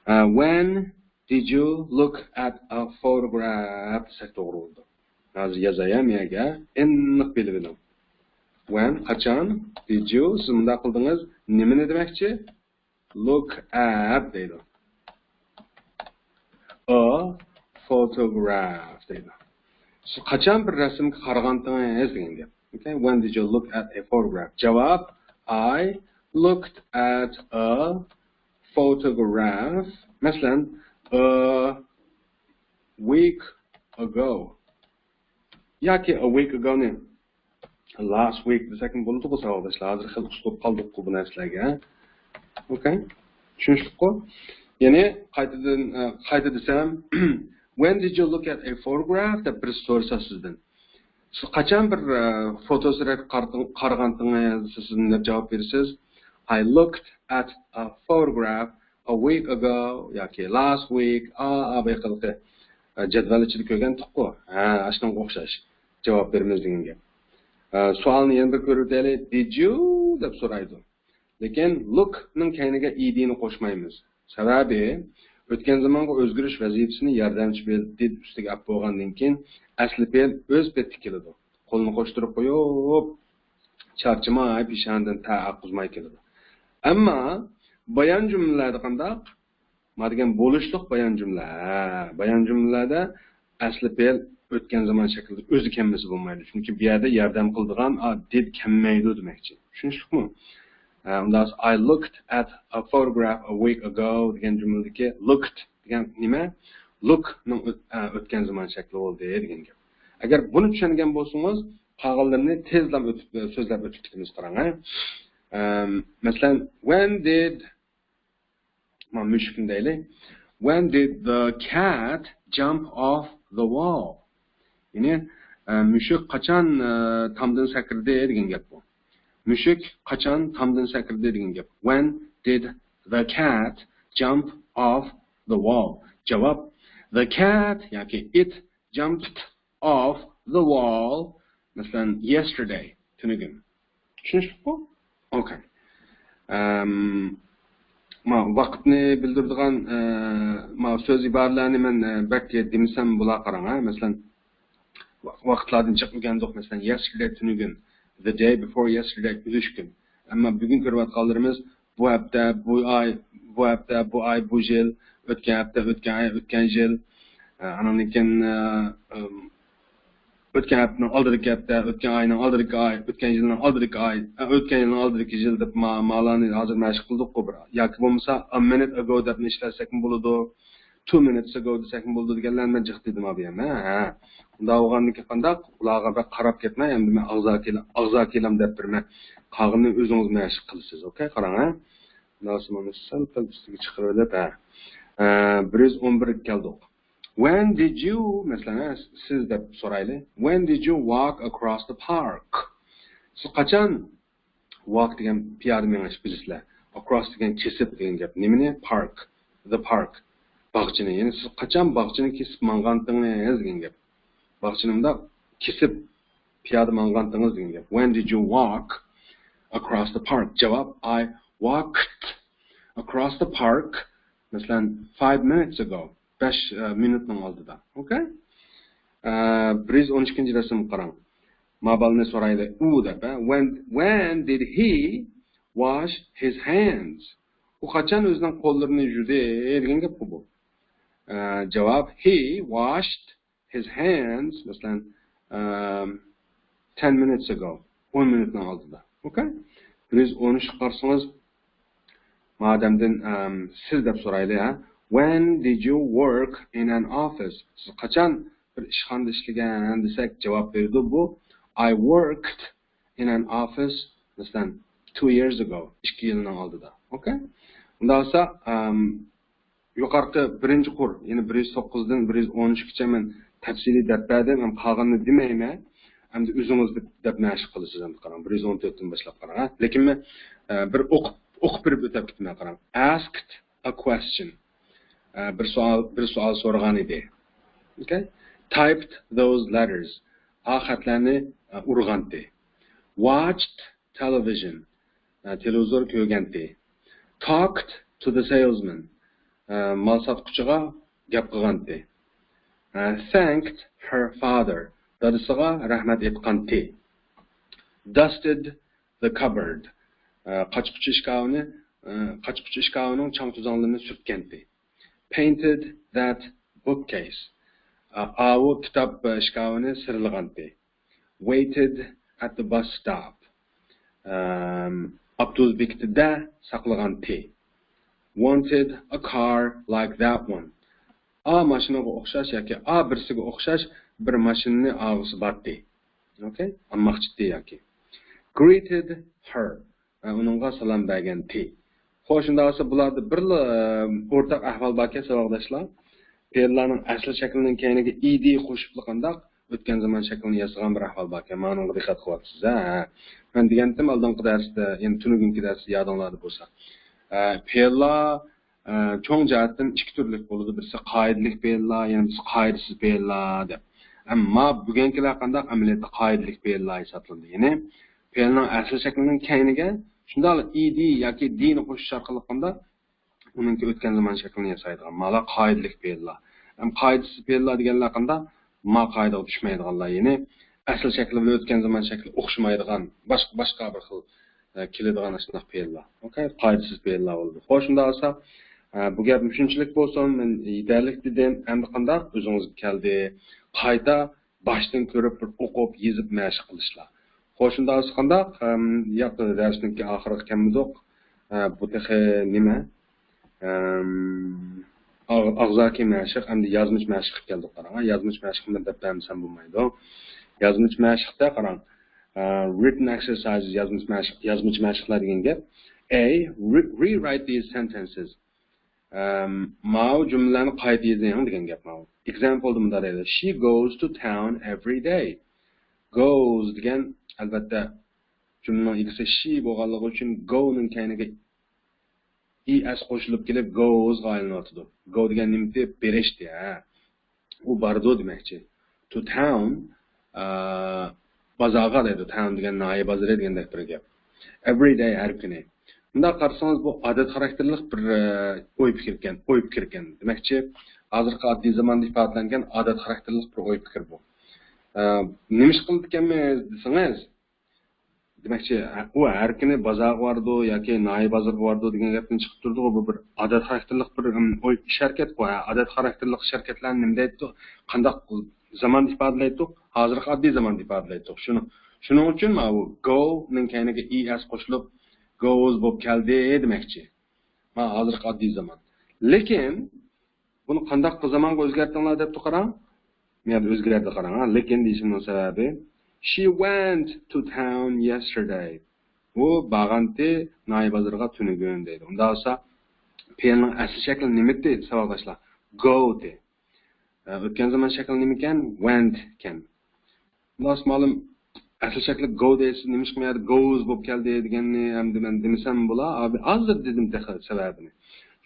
ئا، When did you look at a photograph دېسەك توغرا بولىدۇ. ھازىر يازاي ھەم يەرگە، ئېنىق بىلىۋېلىڭ. When، قاچان، did you، سىز مۇنداق قىلدىڭىز، نېمىنى دېمەكچى؟ Look at دەيدۇ. A photograph دەيدۇ. سىز قاچان بىر رەسىمگە قارىغانتىڭىز دېگەن گەپ. Okay? When did you look at a photograph? جاۋاب، I looked at a photograph. مەسىلەن، a week ago. ياكى a week ago نى last week دېسەكمۇ بولىدۇغۇ، ساۋاقداشلار. ھازىر خېلى ئۇسلۇب قالدۇققۇ بۇ نەرسىلەرگە. Okay؟ چۈشىنىشلىكقۇ؟ يەنى قايتىدىن، ئە، قايتا دېسەم، When did you look at a photograph دەپ بىرسى سورىسا سىزدىن، سىز قاچان بىر ئە، فوتوسۈرەتكە قارىتىڭ- قارىغانتىڭىز، سىز نېمە دەپ جاۋاب بېرىسىز؟ I looked at a photograph a week ago ياكى last week، ئا، ئا، بايىقىلقى ئە، جەدۋەل ئىچىدە كۆرگەنتۇققۇ. ھە، ئاشۇنىڭغا ئوخشاش جاۋاب بېرىمىز دېگەن گەپ. ئە، سوئالنى يەنە بىر كۆرۈۋېتەيلى. Did you دەپ سورايدۇ. لېكىن look نىڭ كەينىگە ئىدنى قوشمايمىز. سەۋەبى، ئۆتكەن زامانغا ئۆزگىرىش ۋەزىپىسىنى ياردەمچى پېئىل did ئۈستىگە ئەپ بولغاندىن كېيىن، ئەسلى پېئىل ئۆز پېتى كېلىدۇ. قولنى قوشتۇرۇپ قويۇپ، چارچىماي، پېشانىدىن تەر ئاققۇزماي كېلىدۇ. ئەمما بايان جۈملىلەردە قانداق؟ ما دېگەن بولۇشلۇق بايان جۈملە. ھە، بايان جۈملىلەردە ئەسلى پېئىل ئۆتكەن زامان شەكلىدە ئۆزى كەلمىسە بولمايدۇ. چۈنكى بۇ يەردە ياردەم قىلىدىغان، ئا، did كەلمەيدۇ دېمەكچى. چۈشىنىشلىكمۇ؟ ھە، ئۇنداق بولسا، I looked at a photograph a week ago دېگەن جۈملىدىكى looked دېگەن نېمە؟ Look نىڭ ئۆت-، ئە، ئۆتكەن زامان شەكلى بولدى دېگەن گەپ. ئەگەر بۇنى چۈشەنگەن بولسىڭىز، قالغانلىرىنى تېزلا ئۆتۈپ، سۆزلەپ ئۆتۈپ كېتىمىز، قاراڭ، ھە. ئەم، مەسىلەن، when did، مانا مۈشۈكنى دەيلى. When did the cat jump off the wall? يەنى، ئە، مۈشۈك قاچان، ئە، تامدىن سەكرىدى دېگەن گەپ بۇ. مۈشۈك قاچان تامدىن سەكرىدى دېگەن گەپ. When did the cat jump off the wall? جاۋاب، the cat ياكى it jumped off the wall. مەسىلەن، yesterday، تۈنۈگۈن. چۈشىنىشلىكمۇ؟ ئوكەي. ئەم، ما ۋاقىتنى بىلدۈرىدىغان، ئە، ما سۆز ئىبارىلەرنى مەن، ئە، بەك دېمىسەم بولا، قاراڭ، ھە. مەسىلەن، ۋا-، ۋاقىتلاردىن جىق ئۆگەندۇق. مەسىلەن، yesterday تۈنۈگۈن، the day before yesterday ئۈلۈشكۈن. ئەمما بۈگۈن كۆرۈۋاتقانلىرىمىز بۇ ھەپتە، بۇ ئاي، بۇ ھەپتە، بۇ ئاي، بۇ يىل، ئۆتكەن ھەپتە، ئۆتكەن ئاي، ئۆتكەن يىل. ئە، ئانىڭدىن كېيىن، ئە، ئەم، ئۆتكەن ھەپتىنىڭ ئالدىدىكى ھەپتە، ئۆتكەن ئاينىڭ ئالدىدىكى ئاي، ئۆتكەن يىلنىڭ ئالدىدىكى ئاي، ئە، ئۆتكەن يىلنىڭ ئالدىدىكى يىل دەپ ما-، مالارنى ھازىر مەشىق قىلدۇققۇ بىر. ياكى بولمىسا a minute ago دەپمۇ ئىشلەتسەكمۇ بولىدۇ. Two minutes ago دېسەكمۇ بولىدۇ دېگەنلەرنى مەن جىق دېدىم ئابىيەم، ھە. ئۇنداق بولغاندىكىن قانداق؟ ئۇلارغا بەك قاراپ كەتمەي، ئەمدى مەن ئاغزاكىلام، ئاغزاكىلام دەپ بېرىمەن. قالغىنىنى ئۆزىڭىز مەشىق قىلىسىز، ئوكەي؟ قاراڭ، ھە. مۇناسىۋەتنى سەل پەل ئۈستىگە چىقىرىۋېلىپ، ھە. ئە، بىر يۈز ئون بىرگە كەلدۇق. When did you، مەسىلەن، ھە، سىز دەپ سورايلى. When did you walk across the park? سىز قاچان، walk دېگەن پىيادە مېڭىش، بىلىسىلەر. Across دېگەن كېسىپ دېگەن گەپ. نېمىنى؟ Park. The park. باغچىنى. يەنى سىز قاچان باغچىنى كېسىپ ماڭغانتىڭىز دېگەن گەپ. باغچىنى مۇنداق كېسىپ پىيادە ماڭغانتىڭىز دېگەن گەپ. When did you walk across the park? جاۋاب، I walked across the park، مەسىلەن، five minutes ago. بەش، ئە، مىنۇتنىڭ ئالدىدا. ئوكەي؟ ئە، بىر يۈز ئون ئىككىنچى رەسىمگە قاراڭ. ما بالىنى سورايلى، ئۇ دەپ، ھە؟ When, when did he wash his hands? ئۇ قاچان ئۆزىنىڭ قوللىرىنى يۇدى دېگەن گەپقۇ بۇ. ئە، جاۋاب، he washed his hands، مەسىلەن، ئەم، ten minutes ago، ئون مىنۇتنىڭ ئالدىدا. ئوكەي؟ بىر يۈز ئون ئۈچكە قارىسىڭىز، مادەمدىن، ئەم، سىز دەپ سورايلى، ھە؟ When did you work in an office? سىز قاچان بىر ئىشخانىدا ئىشلىگەن دېسەك، جاۋاب بېرىدۇ بۇ، I worked in an office، مەسىلەن، two years ago، ئىككى يىلنىڭ ئالدىدا. ئوكەي؟ ئۇنداق بولسا، ئەم، يۇقىرىقى بىرىنچى قۇر، يەنى بىر يۈز توققۇزدىن بىر يۈز ئون ئۈچكىچە مەن تەپسىلىي دەپ بەردىم، ھەم قالغىنىنى دېمەيمەن. ئەمدى ئۆزىڭىز دەپ، دەپ مەشىق قىلىسىز ئەمدى قاراڭ. بىر يۈز ئون تۆتتىن باشلاپ قاراڭ، ھە. لېكىن مەن، ئە، بىر ئوقۇپ، ئوقۇپ بېرىپ ئۆتۈپ كېتىمەن قاراڭ. Asked a question. ئە، بىر سوئال، بىر سوئال سورىغان ئىدى. ئوكەي؟ Typed those letters. ئا خەتلەرنى، ئە، ئۇرغانتى. Watched television. ئە، تېلېۋىزور كۆرگەنتى. Talked to the salesman. ئە، مال ساتقۇچىغا گەپ قىلغانتى. ئە، thanked her father. دادىسىغا رەھمەت ئېيتقانتى. Dusted the cupboard. ئە، قاچقۇچ ئىشكاۋىنى، ئە، قاچقۇچ ئىشكاۋىنىڭ چاڭ-توزاڭلىرىنى سۈرتكەنتى. Painted that bookcase. ئە، ئاۋۇ كىتاب، ئە، ئىشكاۋىنى سىرلىغانتى. Waited at the bus stop. ئەم، ئاپتوبۇس بېكىتىدە ساقلىغانتى. Wanted a car like that one. ئا ماشىنىغا ئوخشاش ياكى ئا بىرسىگە ئوخشاش بىر ماشىنىنى ئالغۇسى بارتى. ئوكەي؟ ئالماقچىتى ياكى. Greeted her. ئە، ئۇنىڭغا سالام بەرگەنتى. خوش، شۇنداق بولسا بۇلاردا بىرلا، ئە، ئورتاق ئەھۋال باركەن، ساۋاقداشلار. پېئىللارنىڭ ئەسلى شەكلىنىڭ كەينىگە ئىدى قوشۇپلا قانداق ئۆتكەن زامان شەكلىنى ياسىغان بىر ئەھۋال باركەن. مانا ئۇنىڭغا دىققەت قىلىۋاتىسىز، ھە؟ مەن دېگەنتىم ئالدىنقى دەرستە، يەنى تۈنۈگۈنكى دەرستە يادىڭلاردا بولسا. ئە، پېئىللار، ئە، چوڭ جەھەتتىن ئىككى تۈرلۈك بولىدۇ. بىرسى قائىدىلىك پېئىللار، يەنە بىرسى قائىدىسىز پېئىللار دەپ. ئەمما بۈگۈنكىلەر قانداق؟ ئەمەلىيەتتە قائىدىلىك پېئىللار ھېسابلىنىدۇ. يەنى پېئىلنىڭ ئەسلى شەكلىنىڭ كەينىگە شۇنداق ئىدى ياكى دىنى قوشۇش ئارقىلىق قانداق ئۇنىڭكى ئۆتكەن زامان شەكلىنى ياسايدىغان. مانا قائىدىلىك پېئىللار. ھەم قائىدىسىز پېئىللار دېگەنلەر قانداق؟ ما قائىدىگە چۈشمەيدىغانلار، يەنى ئەسلى شەكلى بىلەن ئۆتكەن زامان شەكلى ئوخشىمايدىغان، باشقا، باشقا بىر خىل، ئە، كېلىدىغان ئاشۇنداق پېئىللار. ئوكەي، قائىدىسىز پېئىللار بولىدۇ. خوش، شۇنداق بولسا، ئە، بۇ گەپ مۇشۇنچىلىك بولسۇن، مەن يېتەرلىك دېدىم. ئەمدى قانداق؟ ئۆزىڭىزگە كەلدى. قايتا باشتىن كۆرۈپ بىر ئوقۇپ، يېزىپ مەشىق قىلىشلار. خوش، شۇنداق بولسا قانداق؟ ئەم، ياق، دەرسنىڭكى ئاخىرىغا كەلمىدۇق. ئە، بۇ تېخى نېمە؟ ئەم، ئاغ-، ئاغزاكى مەشىق، ئەمدى يازمىچە مەشىق قىلىپ كەلدۇق. قاراڭ، يازمىچە مەشىقنى دەپ بەرمىسەم بولمايدۇ. يازمىچە مەشىقتە قاراڭ، ئە، written exercises، يازمىچە مەشىق، يازمىچە مەشىقلەر دېگەن گەپ. A, re-, rewrite these sentences. ئەم، ماۋۇ جۈملىلەرنى قايتا يېزىڭ دېگەن گەپ ماۋۇ. Example دە مۇنداق دەيدۇ. She goes to town every day. Goes دېگەن، ئەلۋەتتە، جۈملىنىڭ ئىگىسى she بولغانلىقى ئۈچۈن go نىڭ كەينىگە E S قوشۇلۇپ كېلىپ goes غا ئايلىنىۋاتىدۇ. Go دېگەن نېمىتى؟ بېرىشتى، ھە. ئۇ بارىدۇ دېمەكچى. To town، ئا، بازارغا دەيدۇ. Town دېگەن ناھىيە بازىرى دېگەندەك بىر گەپ. Every day، ھەر كۈنى. مۇنداق قارىسىڭىز، بۇ ئادەت خاراكتېرلىق بىر، ئە، ئوي پىكىركەن، ئوي پىكىركەن. دېمەكچى، ھازىرقى ئاددىي زاماندا ئىپادىلەنگەن ئادەت خاراكتېرلىق بىر ئوي پىكىر بۇ. ئە، نېمە ئىش قىلىدىكەنمىز دېسىڭىز، دېمەكچى، ئۇ ھەر كۈنى بازارغا بارىدۇ ياكى ناھىيە بازىرىغا بارىدۇ دېگەن گەپتىن چىقىپ تۇرىدىغۇ، بۇ بىر ئادەت خاراكتېرلىق بىر، ئىم، ئوي، ئىش ھەرىكەتكۇ، ھە، ئادەت خاراكتېرلىق ئىش ھەرىكەتلەرنى نېمە دەيتتۇق؟ قانداق زاماندا ئىپادىلەيتتۇق؟ ھازىرقى ئاددىي زاماندا ئىپادىلەيتتۇق. شۇنىڭ، شۇنىڭ ئۈچۈن ماۋۇ go نىڭ كەينىگە E S قوشۇلۇپ، goes بولۇپ كەلدى دېمەكچى. مانا ھازىرقى ئاددىي زامان. لېكىن بۇنى قانداق زامانغا ئۆزگەرتىڭلار دەپتۇ، قاراڭ. بۇ يەردە ئۆزگەردى، قاراڭ، ھە. لېكىن دېيىشىمنىڭ سەۋەبى، she went to town yesterday. ئۇ بارغانتى ناھىيە بازىرىغا تۈنۈگۈن دەيدۇ. ئۇنداق بولسا پېئىلنىڭ ئەسلى شەكلى نېمىتى، ساۋاقداشلار؟ Go تى. ئە، ئۆتكەن زامان شەكلى نېمىكەن؟ Went كەن. ئۇنداق بولسا ماۋۇ ئەسلى شەكلى go دەيسىز، نېمىشقا مۇ يەردە goes بولۇپ كەلدى دېگەننى ئەمدى مەن دېمىسەم بولا؟ ھازىر دېدىم تېخى سەۋەبىنى.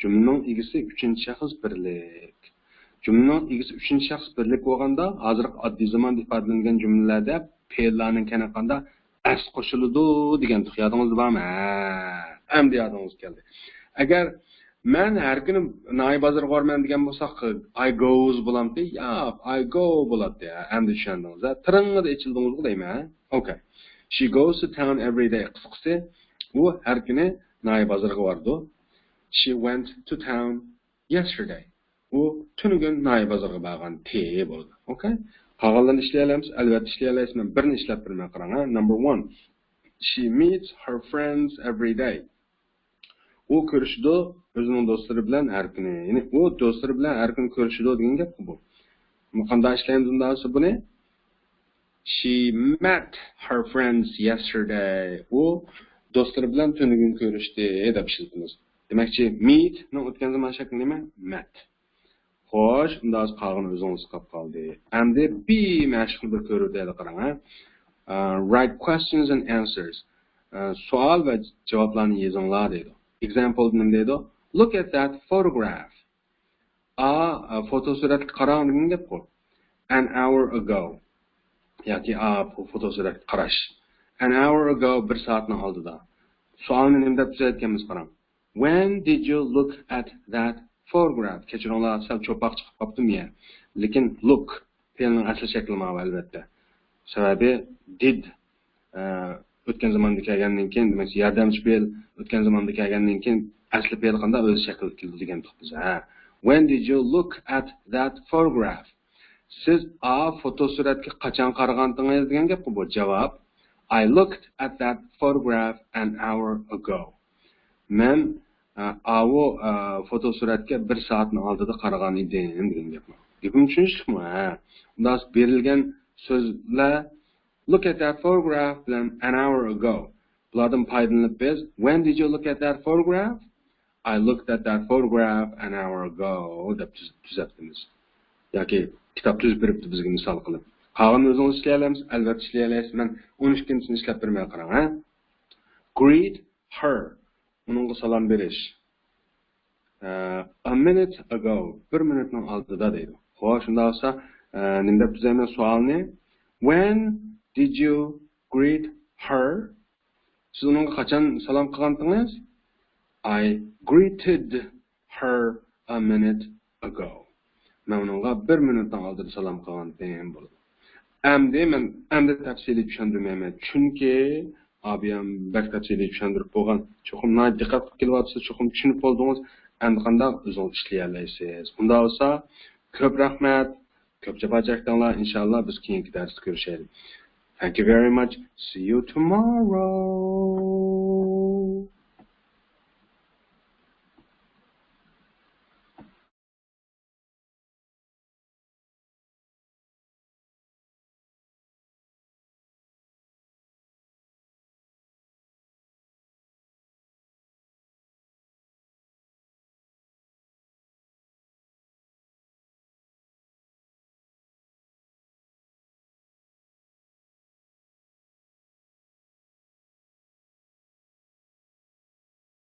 جۈملىنىڭ ئىگىسى ئۈچىنچى شەخس بىرلىك. جۈملىنىڭ ئىگىسى ئۈچىنچى شەخس بىرلىك بولغاندا، ھازىرقى ئاددىي زاماندا ئىپادىلەنگەن جۈملىلەردە پېئىللارنىڭ كەينىگە قانداق؟ S قوشۇلىدۇ دېگەنتۇق. يادىڭىزدا بارمۇ؟ ھە، ئەمدى يادىڭىزغا كەلدى. ئەگەر مەن ھەر كۈنى ناھىيە بازىرىغا بارىمەن دېگەن بولساق، I goes بولامتى؟ ياق، I go بولاتتى. ئەمدى چۈشەندىڭىز، ھە؟ تىرىڭغىدە ئېچىلدىڭىزغۇ دەيمەن، ھە؟ Okay. She goes to town every day. قىسقىسى، ئۇ ھەر كۈنى ناھىيە بازىرىغا بارىدۇ. She went to town yesterday. ئۇ تۈنۈگۈن ناھىيە بازىرىغا بارغانتى بولىدۇ. Okay. قالغانلىرىنى ئىشلىيەلەمسىز؟ ئەلۋەتتە ئىشلىيەلەيسىز. مەن بىرنى ئىشلەپ بېرىمەن، قاراڭ، ھە؟ Number one. She meets her friends every day. ئۇ كۆرۈشىدۇ ئۆزىنىڭ دوستلىرى بىلەن ھەر كۈنى. يەنى ئۇ دوستلىرى بىلەن ھەر كۈنى كۆرۈشىدۇ دېگەن گەپقۇ بۇ. بۇ قانداق ئىشلەيمىز ئۇنداق بولسا بۇنى؟ She met her friends yesterday. ئۇ دوستلىرى بىلەن تۈنۈگۈن كۆرۈشتى دەپ ئىشلىتىمىز. دېمەكچى، meet نىڭ ئۆتكەن زامان شەكلى نېمە؟ Met. خوش، ئۇنداق قالغىنى ئۆزىڭىز قاپ قالدى. ئەمدى بى مەشىقنى بىر كۆرۈۋېتەيلى، قاراڭ، ھە. ئە، write questions and answers. ئە، سوئال ۋە جاۋابلارنى يېزىڭلار دەيدۇ. Example نېمە دەيدۇ؟ Look at that photograph. ئا، ئە، فوتو سۈرەتكە قاراڭ دېگەن گەپقۇ. An hour ago. ياكى ئا، فوتو سۈرەتكە قاراش. An hour ago، بىر سائەتنىڭ ئالدىدا. سوئالنى نېمە دەپ تۈزەيدىكەنمىز، قاراڭ. When did you look at that photograph? كەچۈرۈڭلار، سەل چوپاق چىقىپ قاپتۇ مىيە. لېكىن look پېئىلنىڭ ئەسلى شەكلى ماۋۇ، ئەلۋەتتە. سەۋەبى did، ئە، ئۆتكەن زاماندا كەلگەندىن كېيىن، دېمەك، ياردەمچى پېئىل ئۆتكەن زاماندا كەلگەندىن كېيىن ئەسلى پېئىل قانداق ئۆز شەكلىدە كېلىدۇ دېگەنتۇق بىز، ھە. When did you look at that photograph? سىز ئا فوتو سۈرەتكە قاچان قارىغانتىڭىز دېگەن گەپقۇ بۇ. جاۋاب، I looked at that photograph an hour ago. مەن، ئە، ئاۋۇ، ئە، فوتو سۈرەتكە بىر سائەتنىڭ ئالدىدا قارىغان ئىدىم دېگەن گەپ. گېپىم چۈشىنىشلىكمۇ؟ ھە. ئۇنداق بېرىلگەن سۆزلەر، look at that photograph بىلەن an hour ago. بۇلاردىن پايدىلىنىپ بىز، when did you look at that photograph? I looked at that photograph an hour ago دەپ تۈز- تۈزەپتىمىز. ياكى كىتاب تۈزۈپ بېرىپتۇ بىزگە مىسال قىلىپ. قالغىنىنى ئۆزىڭىز ئىشلىيەلەمسىز؟ ئەلۋەتتە ئىشلىيەلەيسىز. مەن ئون ئىككىنچىسىنى ئىشلەپ بېرىمەن، قاراڭ، ھە؟ Greet her. ئۇنىڭغا سالام بېرىش. ئە، a minute ago. بىر مىنۇتنىڭ ئالدىدا دەيدۇ. خوش، شۇنداق بولسا، ئە، نېمە دەپ تۈزەيمەن سوئالنى؟ When did you greet her? سىز ئۇنىڭغا قاچان سالام قىلغانتىڭىز؟ I greeted her a minute ago. مەن ئۇنىڭغا بىر مىنۇتنىڭ ئالدىدا سالام قىلغانتىم بولىدۇ. ئەمدى مەن ئەمدى تەپسىلىي چۈشەندۈرمەيمەن، چۈنكى ئابىيام بەك تەپسىلىي چۈشەندۈرۈپ بولغان. چوقۇم ناھايىتى دىققەت قىلىپ كېلىۋاتىسىز، چوقۇم چۈشىنىپ بولدىڭىز. ئەمدى قانداق ئۆزىڭىز ئىشلىيەلەيسىز. ئۇنداق بولسا، كۆپ رەھمەت، كۆپ جاپا چەكتىڭلار. ئىنشاللا بىز كېيىنكى دەرستە كۆرۈشەيلى. Thank you very much. See you tomorrow.